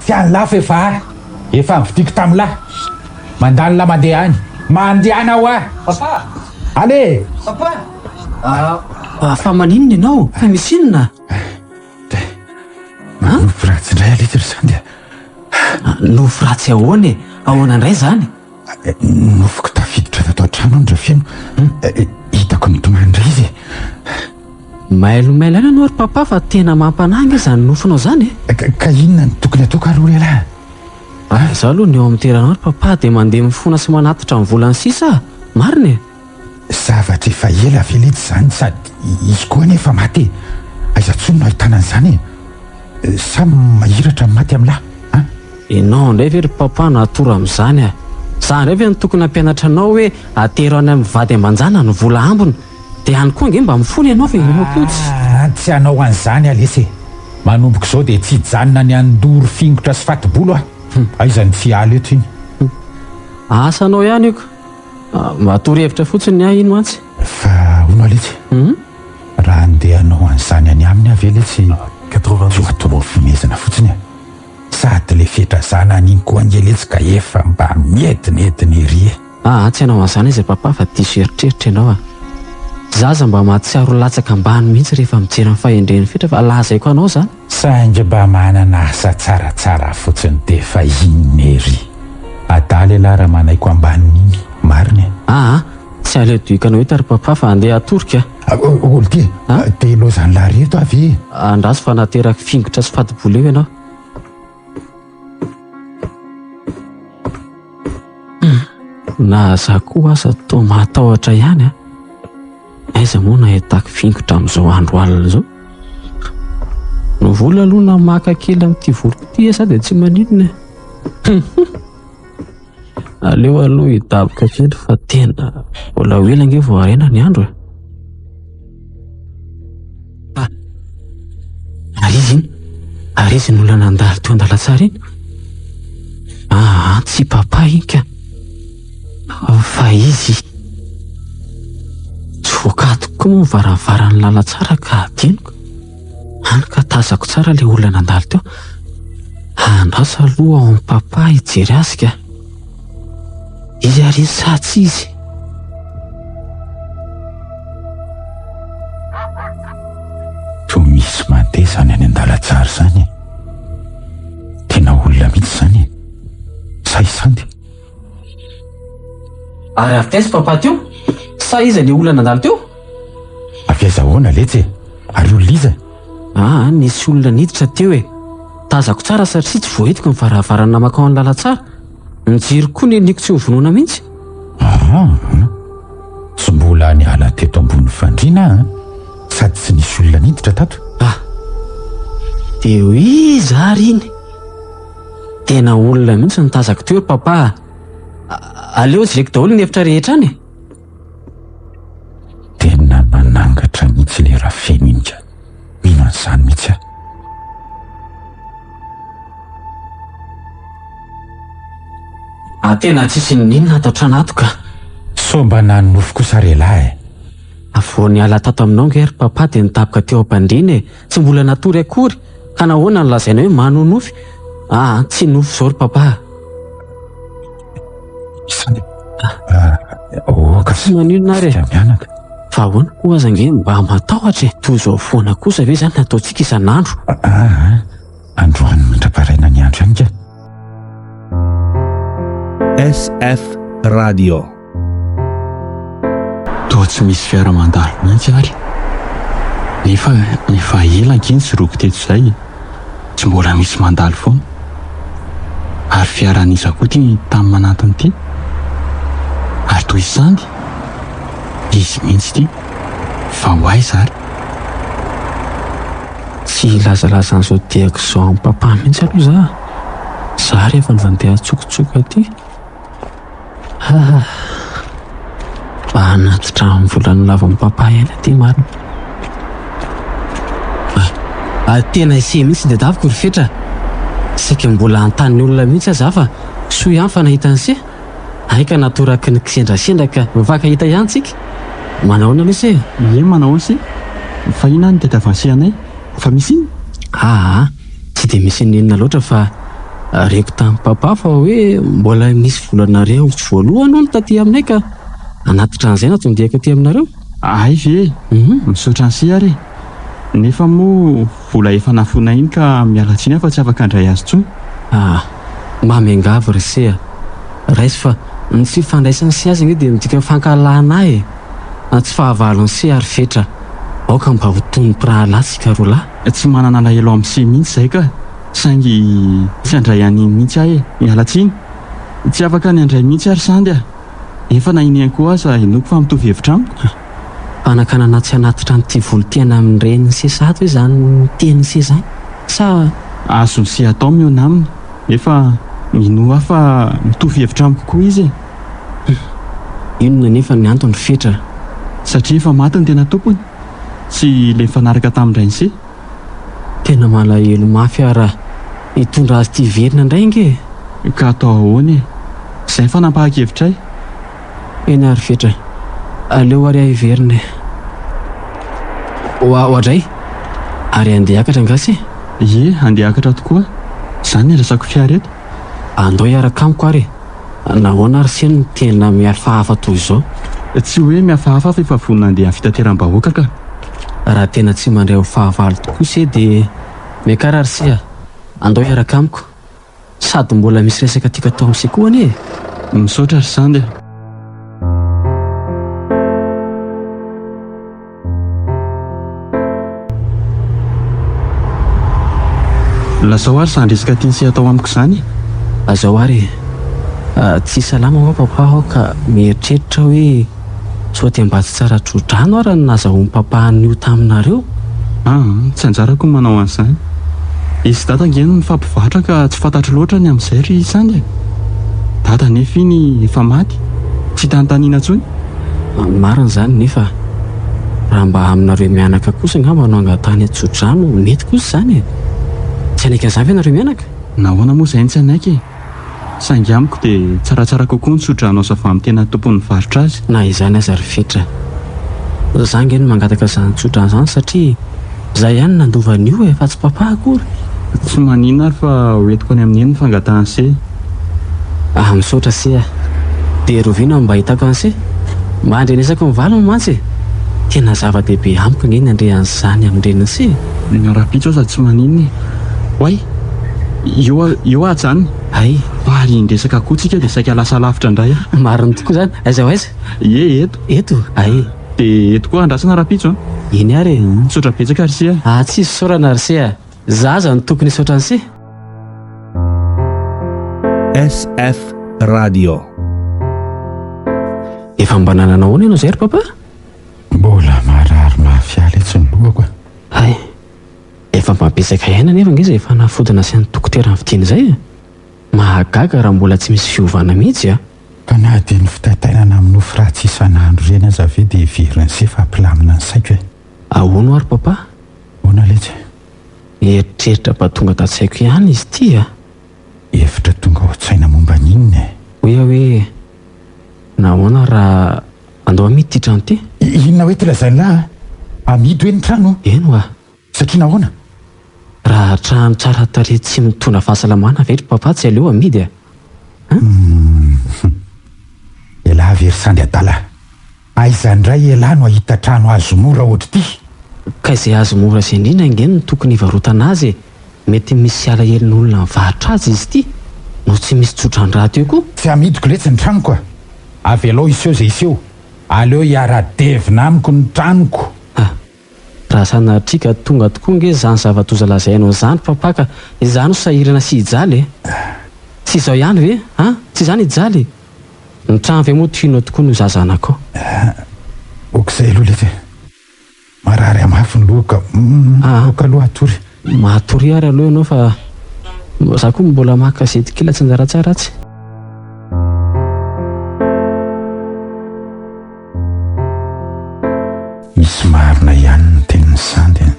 Tsy an'lah fa efa ahy! Efa nividiako tamin'lah! Mandany lah mandeha any! Mandehana hoa! Papa! Allez! Papa! Ah, fa maninona ianao? Fa misy inona? Nofy ratsy indray aletsy ry Sandy a! Nofy ratsy ahoana e? Ahoana indray izany? Nofiko tafiditra tato an-trano an Rafeno. Hitako nitomany indray izy e. Mailomailo ihany ianao ry papa fa tena mampanahy ange izany nofinao izany e. Ka inona no tokony ataoko aloha lehilahy? Raha izaho aloha no eo amin'ny toeranao ry papa dia mandeha mifona sy manatitra ny volany sisa aho. Marina e! Zavatra efa ela ve letsy izany sady izy koa anie efa maty e! Aiza intsony no ahitana an'izany e! Sa mahiratra ny maty amin'lah an? Ianao indray ve ry papa no atoro amin'izany a! Za indray ve no tokony hampianatra anao hoe atero any amin'ny vady aman-janany ny vola ambiny? Dia any koa ange mba mifona ianao fa ianao koa tsy. Aa tsy hanao an'izany aho lesy e! Manomboka izao dia tsy hijanona ny handoro fingotra sy fati-bolo aho! Aiza ny tsy hiala eto iny? Asa anao ihany io ka! Mba torohevitra fotsiny ny ahy iny mantsy. Fa hono aho letsy, raha handeha hanao an'izany any aminy aho ve letsy tsy ho atao fihomezana fotsiny e? Sady le fetra zanany iny koa ange letsy ka efa mba miedinedina ery e! Aa tsy hanao an'izany izy papa fa diso eritreritra ianao a! Za aza mba mahatsiaro latsaka ambany mihitsy rehefa mijery ny fahendren'i Fetra fa lazaiko anao izany. Saingy mba manana asa tsaratsara fotsiny dia efa inona ery! Adala ialahy raha manaiky ho ambanin'iny, marina e. Aa, tsy aleo doikanao eto ry papa fa andeha hatory ka. Olty, dia ilaozan'lah reto aho ve e? Andraso fa nateraky fingotra sy fatibola eo ianao. Na za koa aza toa mahatahotra ihany a. Aiza moa no ahitako fingotra amin'izao andro alina izao? Ny vola aloha na maka kely amin'ity voloko ity aza dia tsy maninona e. Aleo aloha hidaboka kely fa tena mbola ho ela ange vao haraina ny andro e. Ah, ary izy iny, ary izy ny olona nandalo teo an-dalantsara iny. Ah, tsy papa iny ka. Fa izy. Tsy voakatoko koa moa ny varavaran'ny lalantsara ka hadinoko. Hany ka tazako tsara ilay olona nandalo teo. Andraso aloha ao amin'i papa hijery azy ka. Izy ary izy sa tsy izy? Toa misy mandeha izany any an-dalantsara izany e. Tena olona mihitsy izany e. Sa i Sandy? Ary avy taiza papa teo? Sa iza le olona nandalo teo? Avy aiza ahoana letsy e? Ary olona iza? Aa, nisy olona niditra teo e! Tazako tsara satria tsy voahidiko ny varavarana mankao any lalantsara. Ny jiro koa neniko tsy ho vonoina mihitsy. Aa, tsy mbola niala teto ambony fandriana aho an! Sady tsy nisy olona niditra tato. Ah! Dia ho iza ary iny? Tena olona mihitsy no tazako teo ry papa a! Aleo jereko daholo ny efitra rehetra any e! Tena manangatra mihitsy le Rafeno iny ka! Mino an'izany mihitsy aho. Ah, tena tsisy n'inona ato an-trano ato ka! Sao mba nanonofy kosa re lahy e! Vao niala tato aminao ange ry papa dia nitapoka teo am-pandriana e! Tsy mbola natory akory! Ka nahoana no lazaina hoe manonofy? Aa, tsy nofy izao ry papa a! Oka Tsy maninona ary e! mianaka. Fa ahoana koa aza ange mba matahotra e! Toy izao foana kosa ve izany no ataontsika isan'andro? Aa, androany mandra-paraina ny andro ihany ka. SF Radio. Toa tsy misy fiara mandalo mihitsy ary. Nefa efa ela ange nijoroako teto izay e. Tsy mbola misy mandalo foana. Ary fiara an'iza koa ity tany manantona ity? Ary toa i Sandy? Izy mihitsy ity. Fa ho aiza ary? Tsy hilazalaza an'izao diako izao amin'i papa mihitsy aloha za. Za rehefa nandeha an-tsokotsoka aty. Ah, mba hanatitra ny vola nolavin'i papa ihany aty marina. Ah, tena ise mihitsy ny tadiaviko ry Fetra. Saika mbola hanontany olona mihitsy aza aho fa soa ihany fa nahita an'ise. Hay ka natoraky ny kisendrasendra ka mifankahita ihany tsika. Manahoana aloha se? Ie, manahoana se? Fa inona no tadiavin'i se anay? Fa misy inona? Aa, tsy dia misy n'inona loatra fa reko tamin'i papa fa hoe mbola nisy volanareo tsy voalohany hono taty aminay ka hanatitra an'izay no tondiako aty aminareo. Hay ve e! Misaotra an'se ary e! Nefa moa vola efa nafoinay iny ka miala tsiny aho fa tsy afaka handray azy intsony. Aa, mba miangavy ry se a! Raiso fa ny tsy fifandraisan'i se azy ange dia midika fankahalana ahy e! Tsy fahavalon'i se ary Fetra. Aoka mba ho toy ny mpirahalahy tsika roa lahy. Tsy manana alahelo amin'i se mihitsy izahay ka! Saingy tsy handray an'iny mihitsy aho e! Miala tsiny! Tsy afaka ny handray mihitsy aho ry Sandy a! Efa na i Neny koa aza inoako fa mitovy hevitra amiko. Fanakanana tsy hanatitra an'ity volon-tena amin'ny renin'i se sahady ve izany tenin'i se izany? Sa. Azon'i se atao mihaona aminy, nefa minoa aho fa mitovy hevitra amiko koa izy e! Inona anefa ny antony Fetra? Satria efa maty ny tena tompony, sy ilay nifanaraka tamin-drain'i se. Tena malahelo mafy aho raha hitondra azy ity hiverina indray ange e! Ka atao ahoana e? Izay ny fanapahan-kevitray. Eny ary Fetra, aleo ary aho hiverina e! Oadray! Ary handeha hiakatra angaha se? Ie, handeha hiakatra tokoa. Izany ny andrasako fiara eto. Andao hiaraka amiko ary e! Nahoana ary se no tena mihafahafa toy izao? Tsy hoe mihafahafa fa efa vonona handeha amin'ny fitateram-bahoaka ka. Raha tena tsy mandray ho fahavalo tokoa se dia miakara ry se a! Andao hiaraka amiko. Sady mbola misy resaka tiako atao amin'se koa anie e! Misaotra ry Sandy a! Lazao ary izany resaka tian'se atao amiko izany e! Lazao ary e! Tsy salama ho'a papa aho ka mieritreritra hoe sao dia mba tsy tsara tso-drano ara ny nazahoan'i papa an'io taminareo? Aa, tsy anjarako ny manao an'izany. Izy sy dada ange no nifampivarotra ka tsy fantatro loatra ny amin'izay ry Sandy e! Dada anefa iny efa maty, tsy hita anontaniana intsony. Marina izany nefa raha mba aminareo mianaka kosa angamba no angatahana tso-drano mety kosa izany e! Tsy hanaiky an'izany ve nareo mianaka? Nahoana moa izahay no tsy hanaiky e? Saingy amiko dia tsaratsara kokoa ny tso-drano azo avy amin'ny tena tompon'ny mivarotra azy. Na izany aza ry Fetra, za ange no mangataka izany tso-drano izany satria za ihany no nandova an'io e, fa tsy papa akory. Tsy maninona ary fa ho entiko any amin'i Neny ny fangatahan'i Se. Ah misaotra Se a! Dia rahoviana no mba ahitako an'i Se? Mba handrenesako ny valiny mantsy e! Tena zava-dehibe amiko ange ny handre an'izany amin-drenin'i Se e! Ny rahampitso aza tsy maninona e! Oay! Eo eo aho ajanona. Hay! Ary indresaka koa tsika dia saika lasa lavitra indray aho. Marina tokoa izany. Aiza ho aiza? Ie, eto. Eto? Hay! Dia eto koa andrasana rahampitso an! Eny ary e! Misaotra betsaka ry se a! Ah, tsisy fisaorana ry se a! Za aza no tokony hisaotra an'i se. SF Radio. Efa mba nanana ahoana ianao izay ry papa? Mbola marary mafy ahy letsy ny lohako a! Hay! Efa mba betsaka ihany anefa ange izay fanafody nasian'ny dokotera nividiana izay e! Mahagaga raha mbola tsy misy fiovana mihitsy a! Ka na dia ny fitaintainana amin'ny nofy ratsy isan'andro ireny aza ve dia heverin'i se fa hampilamina ny saiko e! Ahoana hoa ry papa? Ahoana letsy? Eritreritra mba tonga tan-tsaiko ihany izy ity a! Hevitra tonga ao an-tsaina momba ny inona e? Hoy aho hoe, nahoana raha andao amidy ity trano ity? Inona hoe ity lazain'lah a? Amidy hoe ny trano? Eny hoa! Satria nahoana? Raha trano tsara tarehy tsy mitondra fahasalamana ve ry papa tsy aleo amidy a? Hum. Elah ve ry sandry adala? Aiza indray elah no hahita trano azo mora ohatr'ity? Ka izay azo mora izay indrindra ange no tokony hivarotana azy e! Mety misy alahelon'olona mivarotra azy izy ity no tsy misy tso-drandraha teo koa. Tsy amidiko letsy ny tranoko a! Avelao hiseho izay hiseho, aleo hiara-devina amiko ny tranoko. Ah! Raha sanatria ka tonga tokoa nge izany zava-doza lazainao izany papa ka izaho no sahirana sy hijaly e! Tsy izao ihany ve an! Tsy izany hijaly e! Ny trano ve moa tianao tokoa no izaho zanakao? Ok izay aloha letsy e! Marary mafy ny lohako ka ok aloha hatory. Matoria ary aloha ianao fa za koa mbola maka gazety kely tsy anjara tsara atsy. Misy marina ihany ny tenin'i Sandy an!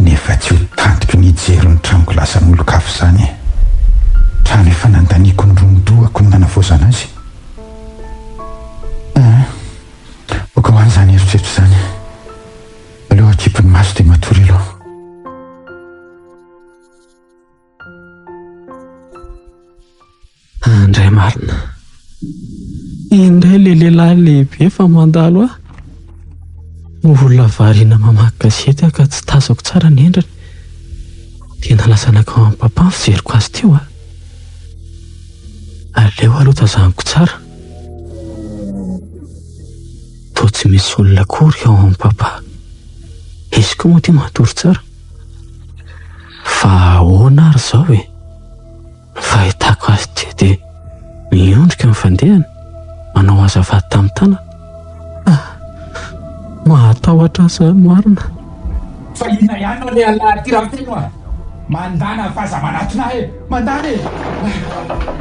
Nefa tsy ho tantiko ny hijery ny tranoko lasan'olon-kafa izany e! Trano efa nandaniako ny ron-dohako ny nanavaozana azy. Aa! Aoka ho any izany eritreritra izany. Aleo akipy ny maso dia matory aloha. Indray marina. Indray le lehilahy lehibe fa mandalo ahy. Olona variana mamaky gazety aho ka tsy tazako tsara ny endriny. Tena lasa nankao amin'i papa ny fijeriko azy teo a. Aleo aloha tazaniko tsara. Toa tsy misy olona akory ao amin'i papa. Izy koa moa ity matory tsara. Fa ahoana ary izao e? Ny fahitako azy ity dia miondrika ny fandehany, manao azafady tamin'ny tanana. Ah! Mahatahotra ahy izany marina. Fa inona ihany no alehan'lah aty Rafeno a! Mandana fa aza manatona ahy e! Mandana e!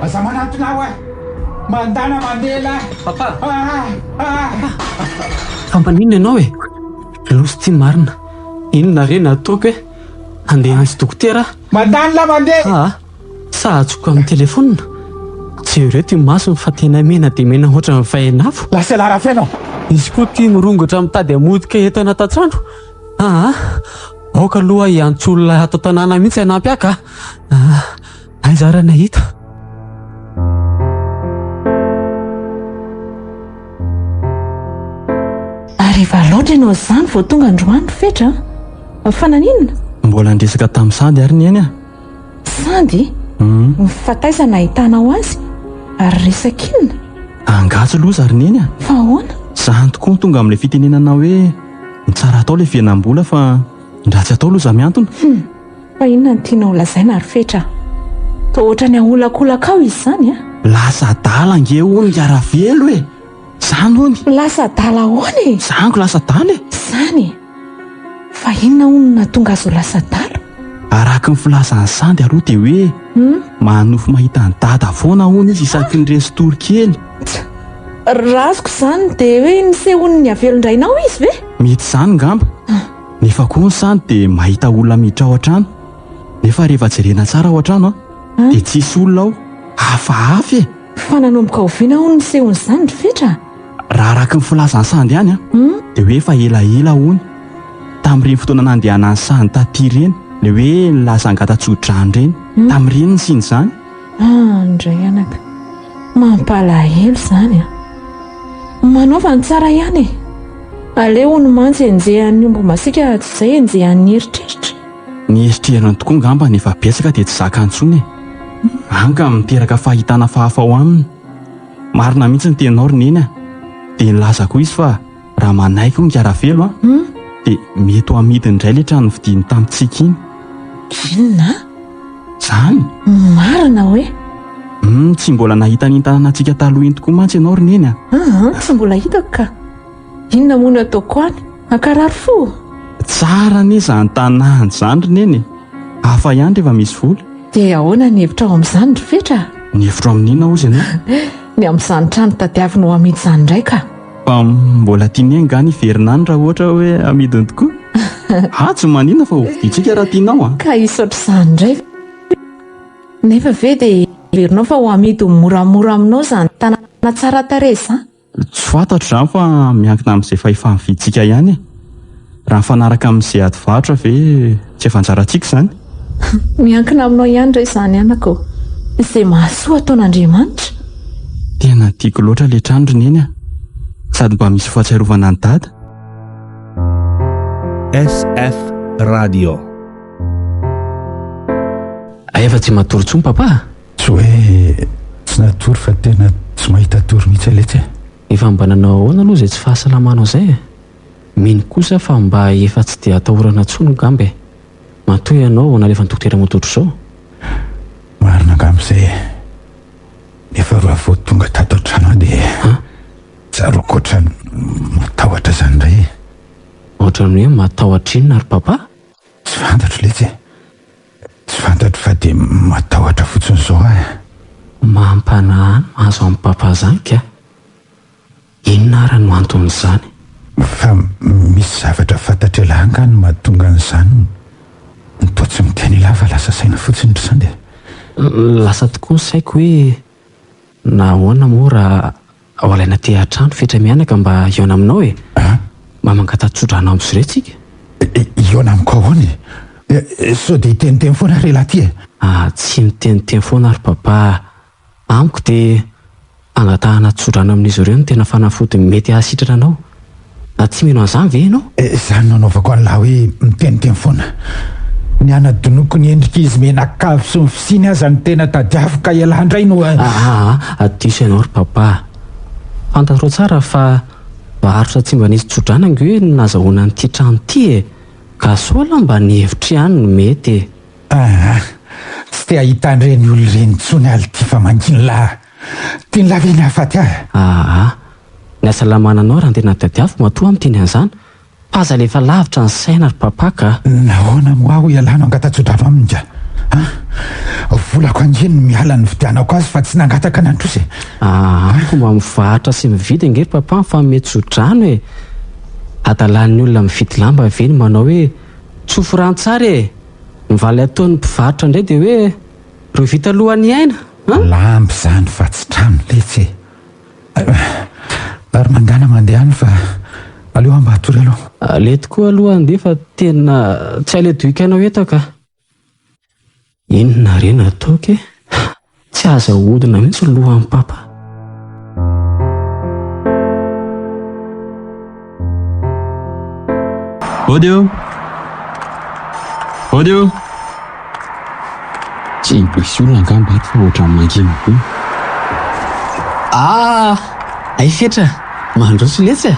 Aza manatona ahy hoa! Mandana mandeha lah! Papa! Ah! Ah! Papa! Fa maninona ianao e? Loza ity marina. Inona re no ataoko e? Handeha hiantso dokotera aho. Mandany lah mandeha! Aa! Sa atsoko amin'ny telefonina? Jereo ity masony fa tena mena dia mena ohatran'ny vainafo. Lasa elah Rafeno! Izy koa ity mirongatra mitady hamotika entana ato an-trano. Aa! Aoka aloha hiantso olona ato an-tanàna mihitsy hanampy ahy ka! Aa! Aiza ary nahita? Hariva loatra ianao izany vao tonga androany ry Fetra a! Fa naninona? Mbola niresaka tamin'i Sandy ary Neny a! Sandy? Fa taiza nahitanao azy? Ary resaka inona? Angaha tsy loza ry Neny a! Fa ahoana? Izany tokoa no tonga amin'ilay fitenenana hoe ny tsara atao ilay fihenam-bola fa ny ratsy atao loza mihantona. Hum! Fa inona no tianao holazaina ry Fetra a? Toa ohatran'ny aholakolakao izy izany a! Lasa adala ange hono i Ravelo e! Izany hono! Lasa adala ahoana e? Izany ko lasa adala e! Izany e! Fa inona hono no nahatonga azy ho lasa adala? Araky ny filazan'i Sandy aloha dia hoe manofy mahita an'i Dada foana hono izy isaky ny resin-tory kely. Raha azoko izany dia hoe nisehoan'ny havelon-drainao izy ve? Mety izany ngamba. Nefa koa ny Sandy dia mahita olona miditra ao an-trano. Nefa rehefa jerena tsara ao an-trano dia tsisy olona ao. Hafahafa e! Fa nanomboka oviana hono nisehoan'izany ry Fetra? Raha araka ny filazan'i Sandy ihany dia hoe efa elaela hono. Tamin'ireny fotoana nandehanan'i Sandy taty ireny, ilay hoe nilaza hangata-tsodrano ireny. Tamin'ireny nisian'izany. Ah, ndray anaka. Mampalahelo izany an. Manaova ny tsara ihany e. Aleo hono mantsy enjehan'ny omby masiaka tsy izay enjehan'ny eritreritra. Ny eritreriny tokoa angamba no efa betsaka dia tsy zakany intsony e. Any ka miteraka fahitana hafahafa ao aminy. Marina mihitsy ny teninao ry Neny a. Dia nilaza koa izy fa raha manaiky hono Ravelo a, dia mety ho amidiny indray ilay trano novidiany tamintsika iny. Inona? Izany? Marina hoe? Hum, tsy mbola nahita an'iny tanànantsika taloha iny tokoa mantsy ianao ry Neny a. Aa, tsy mbola hitako ka. Inona moa no ataoko any? Hankarary fo? Tsara anie izany tanàna izany ry Neny e! Hafa ihany rehefa misy vola. Dia ahoana ny hevitrao amin'izany ry Fetra a? Ny hevitro amin'inona hozy ianao? Ny amin'izany trano tadiaviny ho amidy izany indray ka. Fa mbola tian'i Neny angaha ny hiverina any raha ohatra hoe amidiny tokoa? Ah, tsy maninona fa hovidiantsika raha tianao a! Ka hisaotra izany indray ve? Nefa ve dia heverinao fa ho amidy ho moramora aminao izany tanàna tsara tarehy izany? Tsy fantatro izany fa miankina amin'izay fahefa-mividintsika ihany e! Raha mifanaraka amin'izay ady varotra ve tsy efa anjarantsika izany? Miankina aminao ihany re izany anaka ô! Izay mahasoa ataon'Andriamanitra. Tena tiako loatra ilay trano ry Neny a! Sady mba misy fahatsiarovana an'i Dada. SF Radio. Efa tsy matory intsony papa a! Tsy hoe tsy natory fa tena tsy mahita tory mihitsy letsy e. Efa mba nanao ahoana aloha izay tsy fahasalamanao izay e? Mino kosa fa mba efa tsy dia atahorana intsony angamba e! Matoa ianao nalefan'ny dokotera mody ohatr'izao. Marina angamba izay e! Nefa raha vao tonga tato an-trano aho dia tsaroako ohatran'ny matahotra izany indray e! Ohatran'ny hoe matahotra inona ry papa? Tsy fantatro letsy e! Tsy fantatro fa dia matahotra fotsiny izao aho e! Mampanahy ny mahazo an'i papa izany ka! Inona ara no anton'izany? Fa misy zavatra fantatr'ialahy angaha no mahatonga an'izany no toa tsy miteny ialahy fa lasa saina fotsiny ry Sandy e! Lasa tokoa ny saiko hoe nahoana moa raha Ao alaina aty an-trano Fetra mianaka mba hihaona aminao e! Mba mangata-tsodrano amiko ireo tsika. Hihaona amiko ahoana e? Sao dia hiteniteny foana ary ialahy ity e? Ah, tsy miteniteny foana ary Papa a! Amiko dia fangatahana tsodrano amin'izy ireo no tena fanafody mety hahasitrana anao. Na tsy mino an'izany ve ianao? Izany no anaovako an'lah hoe miteniteny foana. Ny hanadinoako ny endrik'izy mianakavy sy ny fisiany aza no tena tadiaviko ka ialahy indray no. Aa, diso ianao ry Papa a! Fantatrao tsara fa varotra tsy mba nisy tsodrano ange no nazahoana an'ity trano ity e! Ka sao lah mba ny hevitro ihany no mety e! Aa, tsy te hahita an'ireny olona ireny intsony aho ity fa mangina lah! Tian'lah ve ny hahafaty ahy? Aa, ny hasalamana anao raha ny tena tadiaviko matoa aho miteny an'izany, fa aza alefa lavitra ny saina ry papa ka. Nahoana moa aho ialahy no angata-tsodrano aminy ka? An? Volako ange no miala nividianako azy fa tsy nangataka nandroso e! Aa, amiko mba mivarotra sy mividy ange ry papa mifanome tsodrano e! Adalan'ny olona mividy lamba ve ny manao hoe tsofy rano tsara e! Ny valy ataon'ny mpivarotra indray dia hoe reo vita alohan'ny aina an! Lamba izany fa tsy trano letsy e! Ary mandehana mandeha any fa aleo aho mba hatory aloha. Aleo tokoa aloha handeha fa tena tsy aledohiko anao eto ka. Inona re no ataoko e? Tsy azo ahodina mihitsy ny lohan'i papa. Ody ô! Ody ô! Tsy misy olona angamba ato fa ohatran'ny mangina be. Ah! Hay Fetra, mandroso letsy a!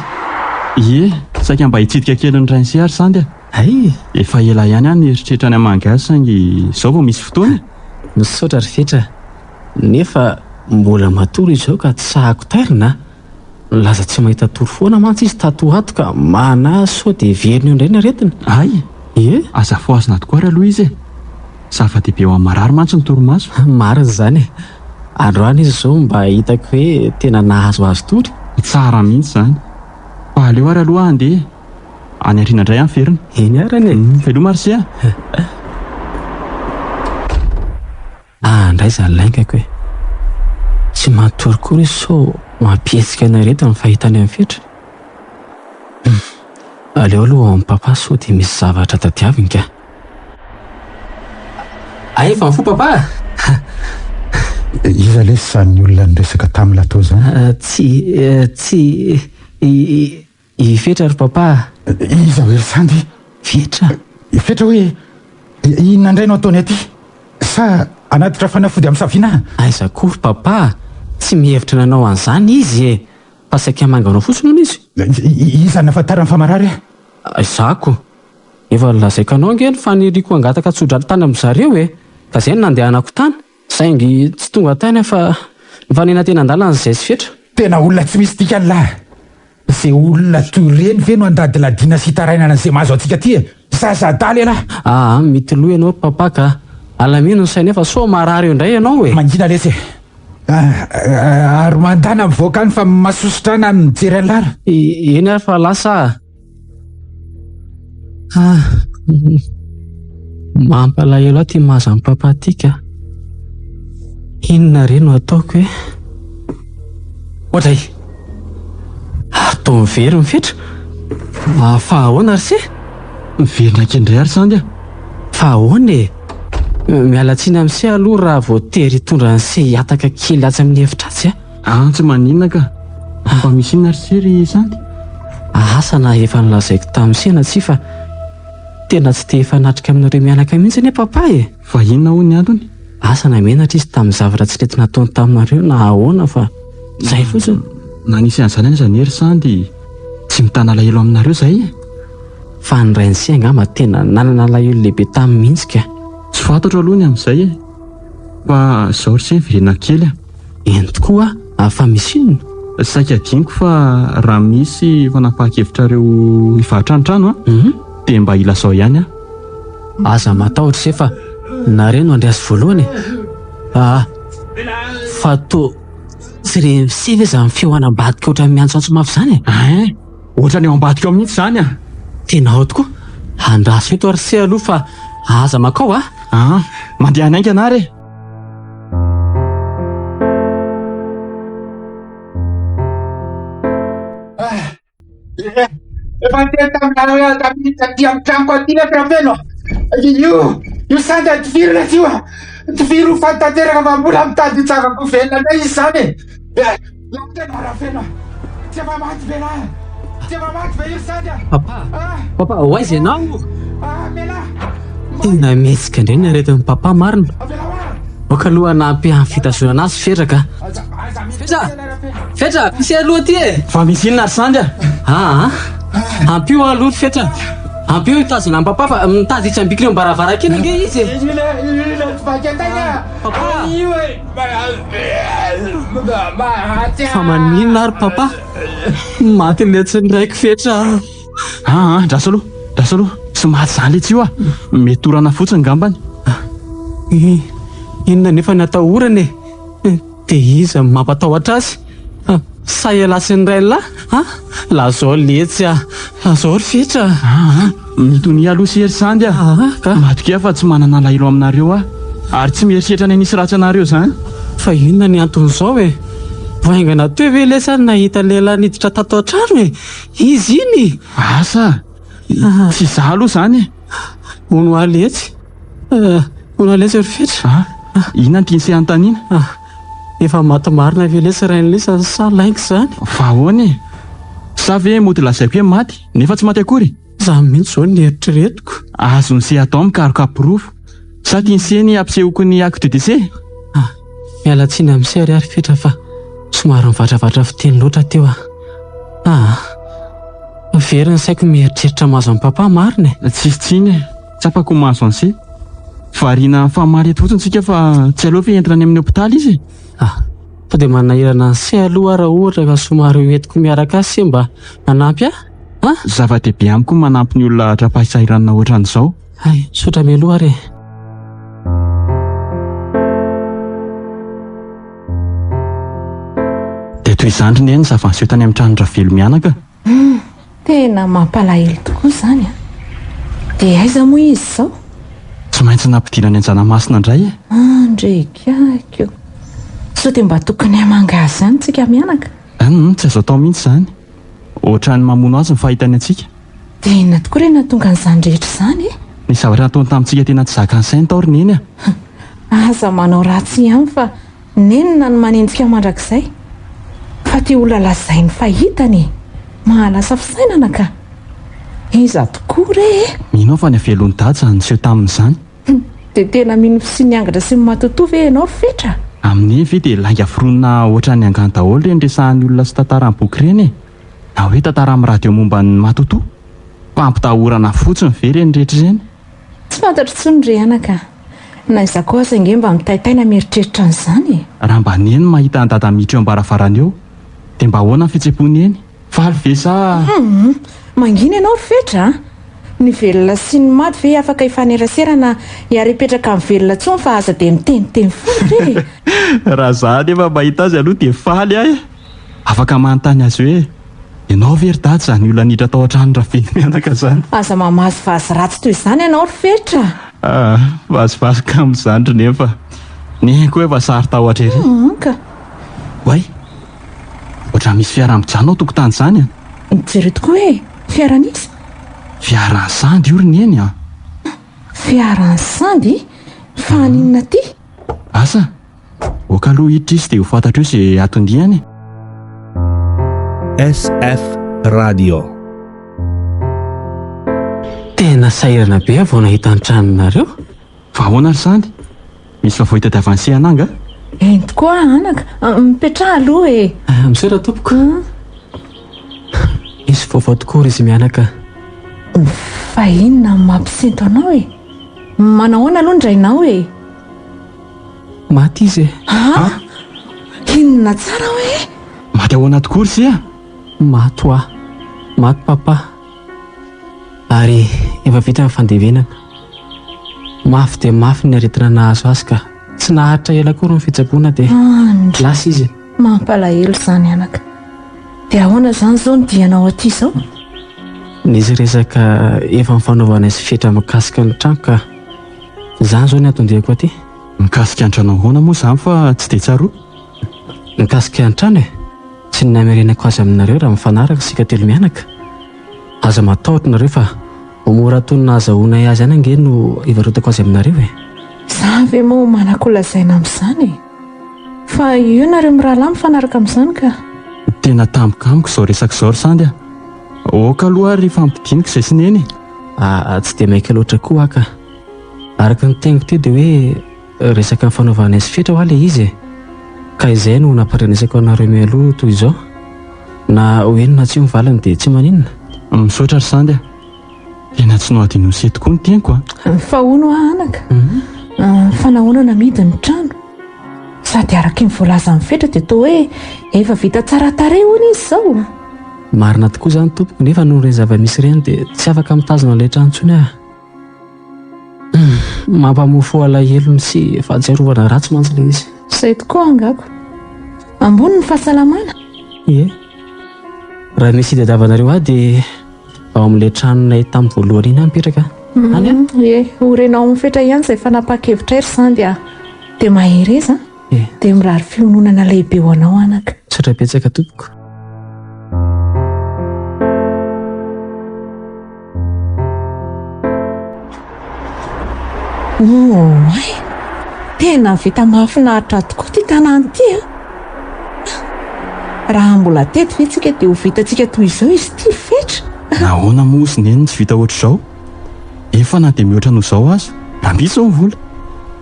Ie, saika mba hitsidika kely ny rain'i Seha ry Sandy a! Hay! Efa ela ihany aho nieritreritra ny hamangy azy saingy izao vao misy fotoana e! Misaotra ry Fetra, nefa mbola matory izy izao ka tsy sahako tairina a! Nilaza tsy mahita tory foana mantsy izy tato ho ato ka manahy sao dia heveriny eo indray ny aretina. Hay! Ie! Aza fohazina tokoa ary aloha izy e! Zava-dehibe ho an'ny marary mantsy ny torimaso. Marina izany e! Androany izy izao mba hitako hoe tena nahazoazo tory. Tsara mihitsy izany. Fa aleo ary aloha aho handeha e! Any aoriana indray aho miverina. Eny ary e! Veloma ry se a! Ah ndray zany laingako e! Tsy matory koa re sao mampihetsika anay ireto ny fahitany an'i Fetra. Hum! Aleo aloha ao amin'i Papa sao dia misy zavatra tadiaviny ka. Hay efa mifoha Papa a! Iza lesy izany olona niresaka tamla tao izany? Tsy, tsy, i, i Fetra ry Papa a! Iza hoe ry Sandy? Fetra? Fetra hoe inona indray no ataony aty? Sa hanatitra fanafody amin'ny Savina? Aiza koa ry Papa a! Tsy mihevitra ny hanao an'izany izy e! Fa saika manga anao fotsiny hono izy. Iza no nahafantarany fa marary aho? Izaho. Efa nolazaiko anao ange ny faniriako hangataka tsodrano tany amin-dry zareo e! Ka izay no nandehanako tany. Saingy tsy tonga tany aho fa nifanena teny an-dalana izay sy Fetra. Tena olona tsy misy dikany lahy. Ze olona toy ireny ve no andadiladiana sy itarainana an'izay mahazo antsika aty e! Zaza adala ialahy! Aa mitoloha ianao ry papa ka! Alamino ny sainao fa sao marary eo indray ianao e! Mangina lesy e! Ary mandana mivoaka any fa masosotra ana mijery an'lah. Eny ary fa lasa ah! Ah! Mampalahelo ahy ity maza an'i papa ity ka! Inona re no ataoko e? Oadray! Atao mivery ny fetra? Fa ahoana ry se? Miverina aky indray ary Sandy a! Fa ahoana e? Miala tsiny amin'i se aloha raha voatery hitondra an'i se hihataka kely atsy amin'ny efitra atsy a! An, tsy maninona ka! Fa misy inona ry se ry Sandy? Asa na efa nolazaiko tamin'i se na tsia fa tena tsy te hifanatrika aminareo mianaka mihitsy anie papa e! Fa inona hono ny antony? Asa na menatra izy tamin'ny zavatra tsy nety nataony taminareo na ahoana fa izay fotsiny. Na nisy an'izany aza anie ry Sandy tsy mitana alahelo aminareo izay e! Fa ny rain'i Se angamba tena nanana alahelo lehibe taminy mihitsy ka. Tsy fantatro aloha ny amin'izay e! Fa izao ry Se miverina kely a! Eny tokoa a! Fa misy inona? Saika adinoko fa raha misy fanapahan-kevitrareo hivarotra ny trano a! Dia mba ilazao ihany aho. Aza matahotra se fa nareo no handray azy voalohany e! Aa! Fa toa tsy ren'i se ve izany feo any ambadika ohatran'ny miantsoantso mafy izany e? Ein! Ohatran'ny ao ambadika ao mihitsy izany a! Tena ao tokoa! Andraso eto ary se aloha fa aza mankao a! Aa! Mandehana haingana ary e! Efa niteny taminareo hoe aza miditra aty amin'ny tranoko aty nefa Rafeno. Io, io sandra tifiro lesy io a. Tifiro ho faty tanteraka fa mbola mitady hitsangako velona indray izy izany e. Io tena Rafeno. Tsy efa maty ve lahy? Tsy efa maty ve io sandra? Papa, papa, ho aiza ianao? Avelà. Tena mihetsika indray ny aretin'i papa marina. Aoka aloha hanampy amin'ny fitazonana azy Fetra ka. Fetra! Fetra, misy aloha aty e! Fa misy inona ry Sandy a? Aa, ampio aho aloha ry Fetra. Ampio hitazona an'i Papa fa mitady hitsambikina eo am-baravarankely ange izy e! Papa! Fa maninona ary Papa? Maty letsy ny raiko Fetra a! Aa, andraso aloha, andraso aloha. Tsy maty izany letsy io a! Mety orana fotsiny ngambany. Inona anefa ny atahorana e? Dia iza no mampatahotra azy? Sa ialahy sy ny rainilahy? A! Lazao letsy a! Lazao ry Fetra a! Aa! Mitonia aloha sy ry Sandy a! Aa! Matokia fa tsy manana alahelo aminareo aho, ary tsy mieritreritra ny hanisy ratsy anareo izany. Fa inona ny anton'izao e? Vao haingana teo ve lesy aho no nahita lehilahy niditra tato an-trano e? Iza iny? Asa! Tsy izaho aloha izany e! Hono hoa letsy. Hono hoa letsy ry Fetra. Ah! Inona no tian'i se hanontaniana? Ah! Efa maty marina ve letsy rain'lisany sa lainga izany? Fa ahoana e? Sa ve mody lazaiko hoe maty nefa tsy maty akory? Izany mihitsy izao no eritreretiko. Azon'i se atao mikaroka porofo. Sa tian'i ny hampisehoko ny acte de décès? Ah, miala tsiny amin'i se ary ary Fetra fa somary nivatravatra fiteny loatra teo aho. Ah, very ny saiko mieritreritra mahazo an'i Papa marina e. Tsisy tsiny e, tsapako ny mahazo an'i se. Variana mifamaly eto fotsiny tsika fa tsy aleo ve entina any amin'ny hopitaly izy e? Ah, sao dia manahirana an'i se aloha aho raha ohatra ka somary ho entiko miaraka azy se mba hanampy ahy? Ah? Zava-dehibe amiko ny manampy ny olona tra-pahasahiranana ohatran'izao. Hay, misaotra mialoha ary e. Dia toy izany ry Neny ny zava-niseho tany amin'ny tranon-dRavelo mianaka. Hum, tena mampalahelo tokoa izany an! Dia aiza moa izy izao? Tsy maintsy nampidirana any Anjanamasina indray e! Andrekako! Sao dia mba tokony hamanga azy ihany tsika mianaka? Hum, tsy azo atao mihitsy izany. Ohatran'ny mamono azy ny fahitany antsika. Dia inona tokoa re nahatonga an'izany rehetra izany e? Ny zavatra nataony tamintsika tena tsy zakan'ny sainy tao ry Neny a! Aza manao ratsy ihany fa nenina no manenjika mandrakizay. Fa ty olona lazainy fa hitany e! Mahalasa fisainana ka! Iza tokoa re e? Mino aho fa ny avelon'i Dada izany niseho taminy izany. Dia tena mino fisian'ny angatra sy ny matotoa ve ianao ry Fetra? Amin'iny ve dia lainga foronina ohatran'ny angano daholo ireny resahan'ny olona sy tantaran'ny boky ireny e? Na hoe tantara amin'ny radio momba ny matotoa? Fampitahorana fotsiny ve ireny rehetra ireny? Tsy fantatro intsony ry anaka a! Na izaho koa aza ange mba mitaitaina mieritreritra an'izany e! Raha mba Neny mahita an'i Dada miditra eo am-baravarana eo, dia mba ahoana ny fihetsem-pon'i Neny? Faly ve sa. Humm! Mangina ianao ry Fetra a! Ny velona sy ny maty ve afaka hifanerasera na hiara-hipetraka amin'ny velona intsony fa aza dia miteniteny foana re e! Raha za anefa mahita azy aloha dia faly aho e! Afaka manontany azy hoe, Ianao ve ry dada izany olona niditra tao an-trano Ravelo mianaka izany? Aza mamazivazy ratsy toy izany ianao ry Fetra a! Ah, vazivazy kamo izany ry Neny fa Neny koa efa saro-tahotra ery. Hum ka! Oay! Ohatran'ny misy fiara mijanona ao tokotany izany an! Jereo tokoa e! Fiaran'iza? Fiaran'i Sandy io ry Neny an! Fiaran'i Sandy? Fa haninona aty? Asa! Ok aloha hiditra izy dia ho fantatro eo izay atondiany e! SF Radio. Tena sahirana be aho vao nahita ny tranonareo. Fa ahoana ry Sandy? Misy vaovao itadiavan'i se anah angaha? Eny tokoa anaka, mipetraha aloha e! Misaotra tompoko. Misy vaovao tokoa ry izy mianaka. Fa inona no mampisento anao e? Manahoana aloha ny rainao e? Maty izy e! Ah! Inona tsara hoe? Maty ahoana tokoa ry se a? Maty hoa. Maty papa. Ary efa vita ny fandevenana. Mafy dia mafy ny aretina nahazo azy ka tsy naharitra ela akory ny fitsaboana dia lasa izy. Mampalahelo izany anaka. Dia ahoana izany izao ny dianao aty izao? Nisy resaka efa nifanaovanay sy Fetra mikasika ny trano ka izany izao ny anton-diako aty. Mikasika ny trano ahoana moa izany fa tsy dia tsaroako? Mikasika ny trano e! Tsy ny namerenako azy aminareo raha mifanaraka isika telomianaka. Aza matahotra nareo fa ho mora toy ny nahazahoanay azy ihany ange no hivarotako azy aminareo e! Za ve moa manako lazaina amin'izany e! Fa io nareo mirahalahy mifanaraka amin'izany ka! Tena tampoka amiko izao resaka izao ry Sandy a! Ok aloha ary hifampidinika izay sy Neny e! Aa tsy dia maika loatra koa aho ka! Araka ny teniko teo dia hoe Resaka nifanaovanay sy Fetra hoa le izy e! Ka izay no nampandrenesako anareo mialoha toy izao. Na ho eny na tsia ny valiny dia tsy maninona. Misaotra ry Sandy a! Tena tsy nohadinoin'se tokoa ny teniko a! Fa hono hoa anaka, fa nahoana namidy ny trano? Sady araky ny voalazan'i Fetra dia toa hoe efa vita tsara tarehy hono izy izao. Marina tokoa izany tompoko, nefa noho ireny zava-misy ireny dia tsy afaka mitazona ilay trano intsony aho. Mampamofo alahelo sy fahatsiarovana ratsy mantsy ilay izy. Izay tokoa angako. Ambony ny fahasalamana. Ie. Raha misy itadiavanareo ahy dia ao amin'ilay tranonay tamin'ny voalohany iny aho mipetraka. Any an? Ie, ho renao amin'ny fetra ihany izay fanapahan-kevitray ry Sandy a. Dia mahereza an. Dia mirary fiononana lehibe ho anao anaka. Misaotra betsaka tompoko. Oay! Tena vita mahafinaritra tokoa ity tanàna ity a! Raha mbola teto ve tsika dia ho vitantsika toy izao izy ity ry Fetra? Nahoana moa ozy Neny tsy vita ohatr'izao? Efa na dia mihoatra noho izao aza. Raha misy izao ny vola.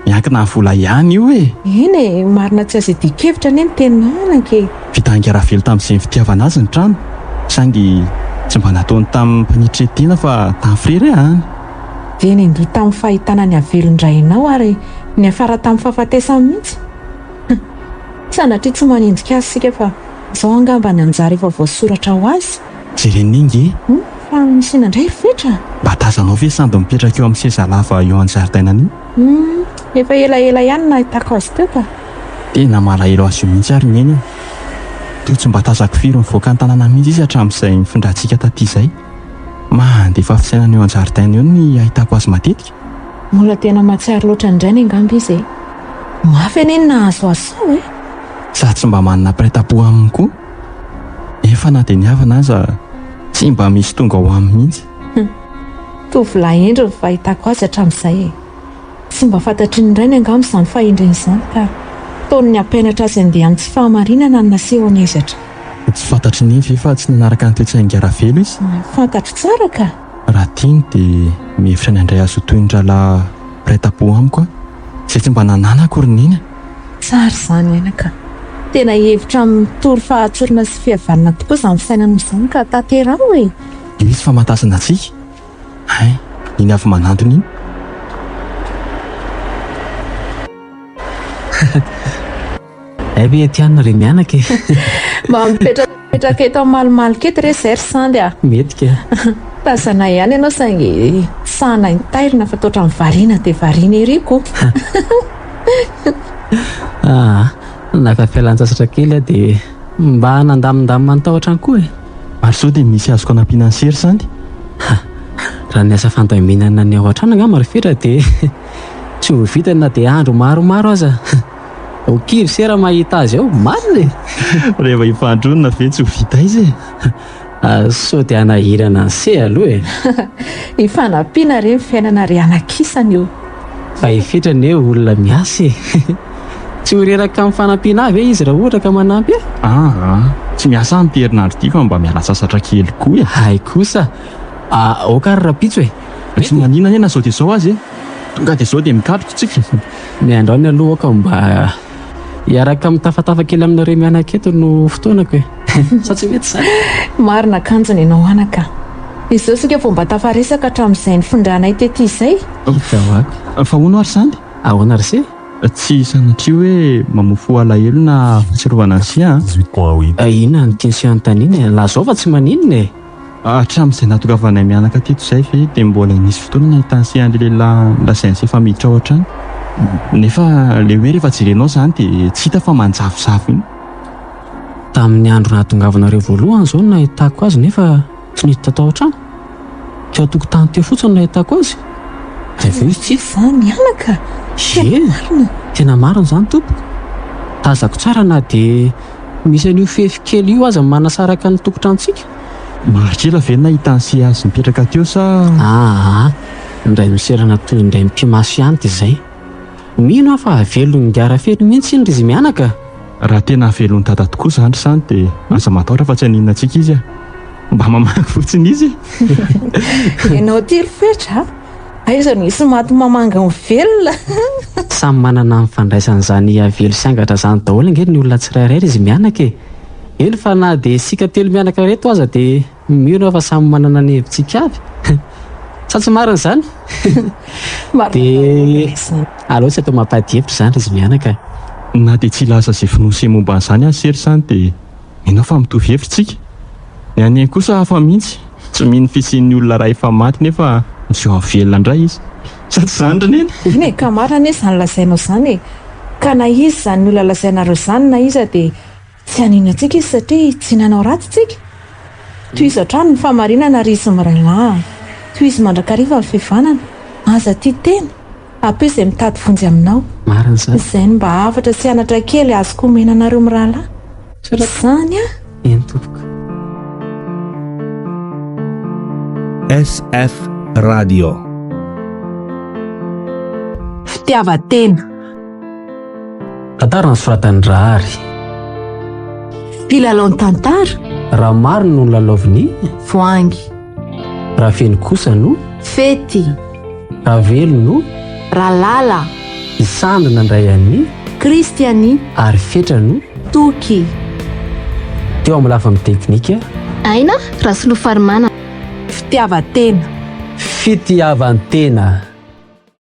Miankina amin'ny vola ihany io e! Eny e, marina tsy azo iadian-kevitra anie ny teninao anaka e! Vita Ravelo tamin'izay fitiavana azy ny trano, saingy tsy mba nataony tamim-panetren-tena fa tamin'ny firerehana. Dia nendoa tamin'ny fahitana ny havelon-drainao ary niafara tamin'ny fahafatesany mihitsy. Hum! Sanatria tsy manenjika azy isika fa izao angamba ny anjara efa voasoratra ho azy. Jeren'i nge! Hum! Fa misy inona indray ry Fetra? Mba tazanao ve sandy mipetraka eo amin'ny seza lava eo an-jaridainana io? Humm, efa elaela ihany nahitako azy teo ka. Tena malahelo azy io mihitsy ary Neny a! Toa tsy mba tazako firy mivoaka ny tanàna mihitsy izy hatramin'izay nifindrantsika taty izay. Mandefa fisainana eo an-jaridaina eo ny ahitako azy matetika. Mbola tena mahatsiaro loatra an-drainy angamba izy e! Mafy anie ny nahazo azy sao e! Sady tsy mba manana mpiray tampo aminy koa. Nefa na dia ny havana aza tsy mba misy tonga ao aminy mihitsy. Hum. Tovolahy hendry ny fahitako azy hatramin'izay e! Tsy mba fantatry ny rainy angamba izany fahendreny izany ka taoniny hampianatra azy handeha amin'ny tsy fahamarinana no nasehony azy hatrany. Tsy fantatry Neny ve fa tsy nanaraka ny toe-tsain'i Garavelo izy? Fantatro tsara ka! Raha tiany dia mihevitra ny handray azy ho toy ny rahalahy mpiray tampo amiko aho, izay tsy mba nananako ry Neny a! Tsara izany aina ka! Tena hevitra mitory fahatsorana sy fihavanana tokoa izany fisainana izany ka tanteraho e! Io izy fa mahatazana antsika. Hay, iny avy manantona iny. Hay ve ety anona ry mianaka e? Mba mipetrapetraka eto malomaloka eto re zay ry Sandy a! Mety ka. Tazana ihany ianao saingy tsy sahanay nitairina fa toa ohatran'ny variana dia variana ery ko. Aa, naka fialan-tsasatra kely aho dia mba nandamindamina ny tao an-trano koa e. Ary sao dia misy azoko anampiana an'i Sery Sandy? Ha! Raha ny asa fandaminana ny ao an-trano angamba ry Fetra dia tsy ho vitany na dia andro maromaro aza. Ho kivy se raha mahita azy ao, marina e! Rehefa hifandronona ve tsy ho vita aiza e? Sao dia hanahirana an'i Se aloha e! Ifanampiana re ny fiainana ry anakisany ô! Fa i Fetra anie olona miasa e! Tsy ho reraka amin'ny fanampiana ahy ve izy raha ohatra ka manampy ahy? Aa, tsy miasa aho amin'ity herinandro ity fa mba miala sasatra kely koa e! Hay kosa! Aoka ary rahampitso e! Tsy maninona anie na izao dia izao aza e! Tonga dia izao dia mikatroka tsika! Ny androany aloha aoka mba hiaraka mitafatafa kely aminareo mianaka eto no fotoanako e! Sa tsy mety izany? Marina kanjony ianao anaka. Izao isika vao mba tafaresaka hatramin'izay nifindranay tety izay. Fa hono ary Sandy? Ahoana ry se? Tsy sanatria hoe mamofoha alahelo na fahatsiarovana an'i Sia an! Inona no tian'i Sia anontaniana e? Lazao fa tsy maninona e! Hatramin'izay nahatongavanay mianaka teto izay ve dia mbola nisy fotoana nahitan'i Sia an'ilay lehilahy nolazain'i Sia fa miditra ao an-trano? Nefa ilay hoe rehefa jerenao izany dia tsy hita fa manjavozavo iny. Tamin'ny andro nahatongavanareo voalohany izao no nahitako azy nefa tsy niditra tao an-trano. Teo an-tokotany teo fotsiny no nahitako azy. Dia avy eo izy tsy hita. Izany anaka! Tena marina! Tena marina izany tompoko. Tazako tsara na dia misy an'io fefy kely io aza manasaraka ny tokotranontsika. Maharitra ela ve ny nahitan'i Se azy nipetraka teo sa? Aa, indray miserana toy indray mipi-maso ihany dia izay. Mino aho fa havelon'i Ngarafeno mihitsy iny ry izy mianaka. Raha tena havelon'i Dada tokoa izany ry Sany dia aza matahotra fa tsy haninona antsika izy a! Mba mamaky fotsiny izy e! Ianao ity ry Fetra a! Aiza no hisy maty mamangy ny velona? Samy manana ny fandraisany izany havelo sy angatra izany daholo ange ny olona tsirairay ry izy mianaka e! Eny fa na dia isika telo mianaka ireto aza dia Mino aho fa samy manana ny hevitsika avy. Sa tsy marina izany? Dia aleo tsy atao mampady hevitra izany ry izy mianaka. Na dia tsy hilaza izay finoan'se momba an'izany aza ry izany dia mino aho fa mitovy hevitra isika. Ny an'i Neny kosa hafa mihitsy, tsy mino ny fisian'ny olona raha efa maty nefa miseho amin'ny velona indray izy. Sa tsy izany ry Neny? Eny e, ka marina anie izany lazainao izany e! Ka na iza izany olona lazainareo izany na iza dia Tsy haninona antsika izy satria tsy nanao ratsy tsika. Tohizo hatrany ny fahamarinana ry izy mirahalahy a! Tohizo mandrakariva ny fihavanana. Aza tia tena. Ampio izay mitady vonjy aminao. Marina izany. Izay no mba hafatra sy anatra kely azoko omena anareo mirahalahy. Izany a! Eny tompoko. SF Radio. Fitiavan-tena. Tantara nosoratan'i Rahary. Mpilalao ny tantara. Raha maro no nolalaovin'i. Voahangy. Raha feno kosa no. Fety. Raha velona no. Ralala. I Sandy nandray an'i. Christiani. Ary Fetra no. Toky. Teo amin'ny lafiny teknika. Aina Rasolofarimana. Fitiavan-tena. Fitiavan-tena.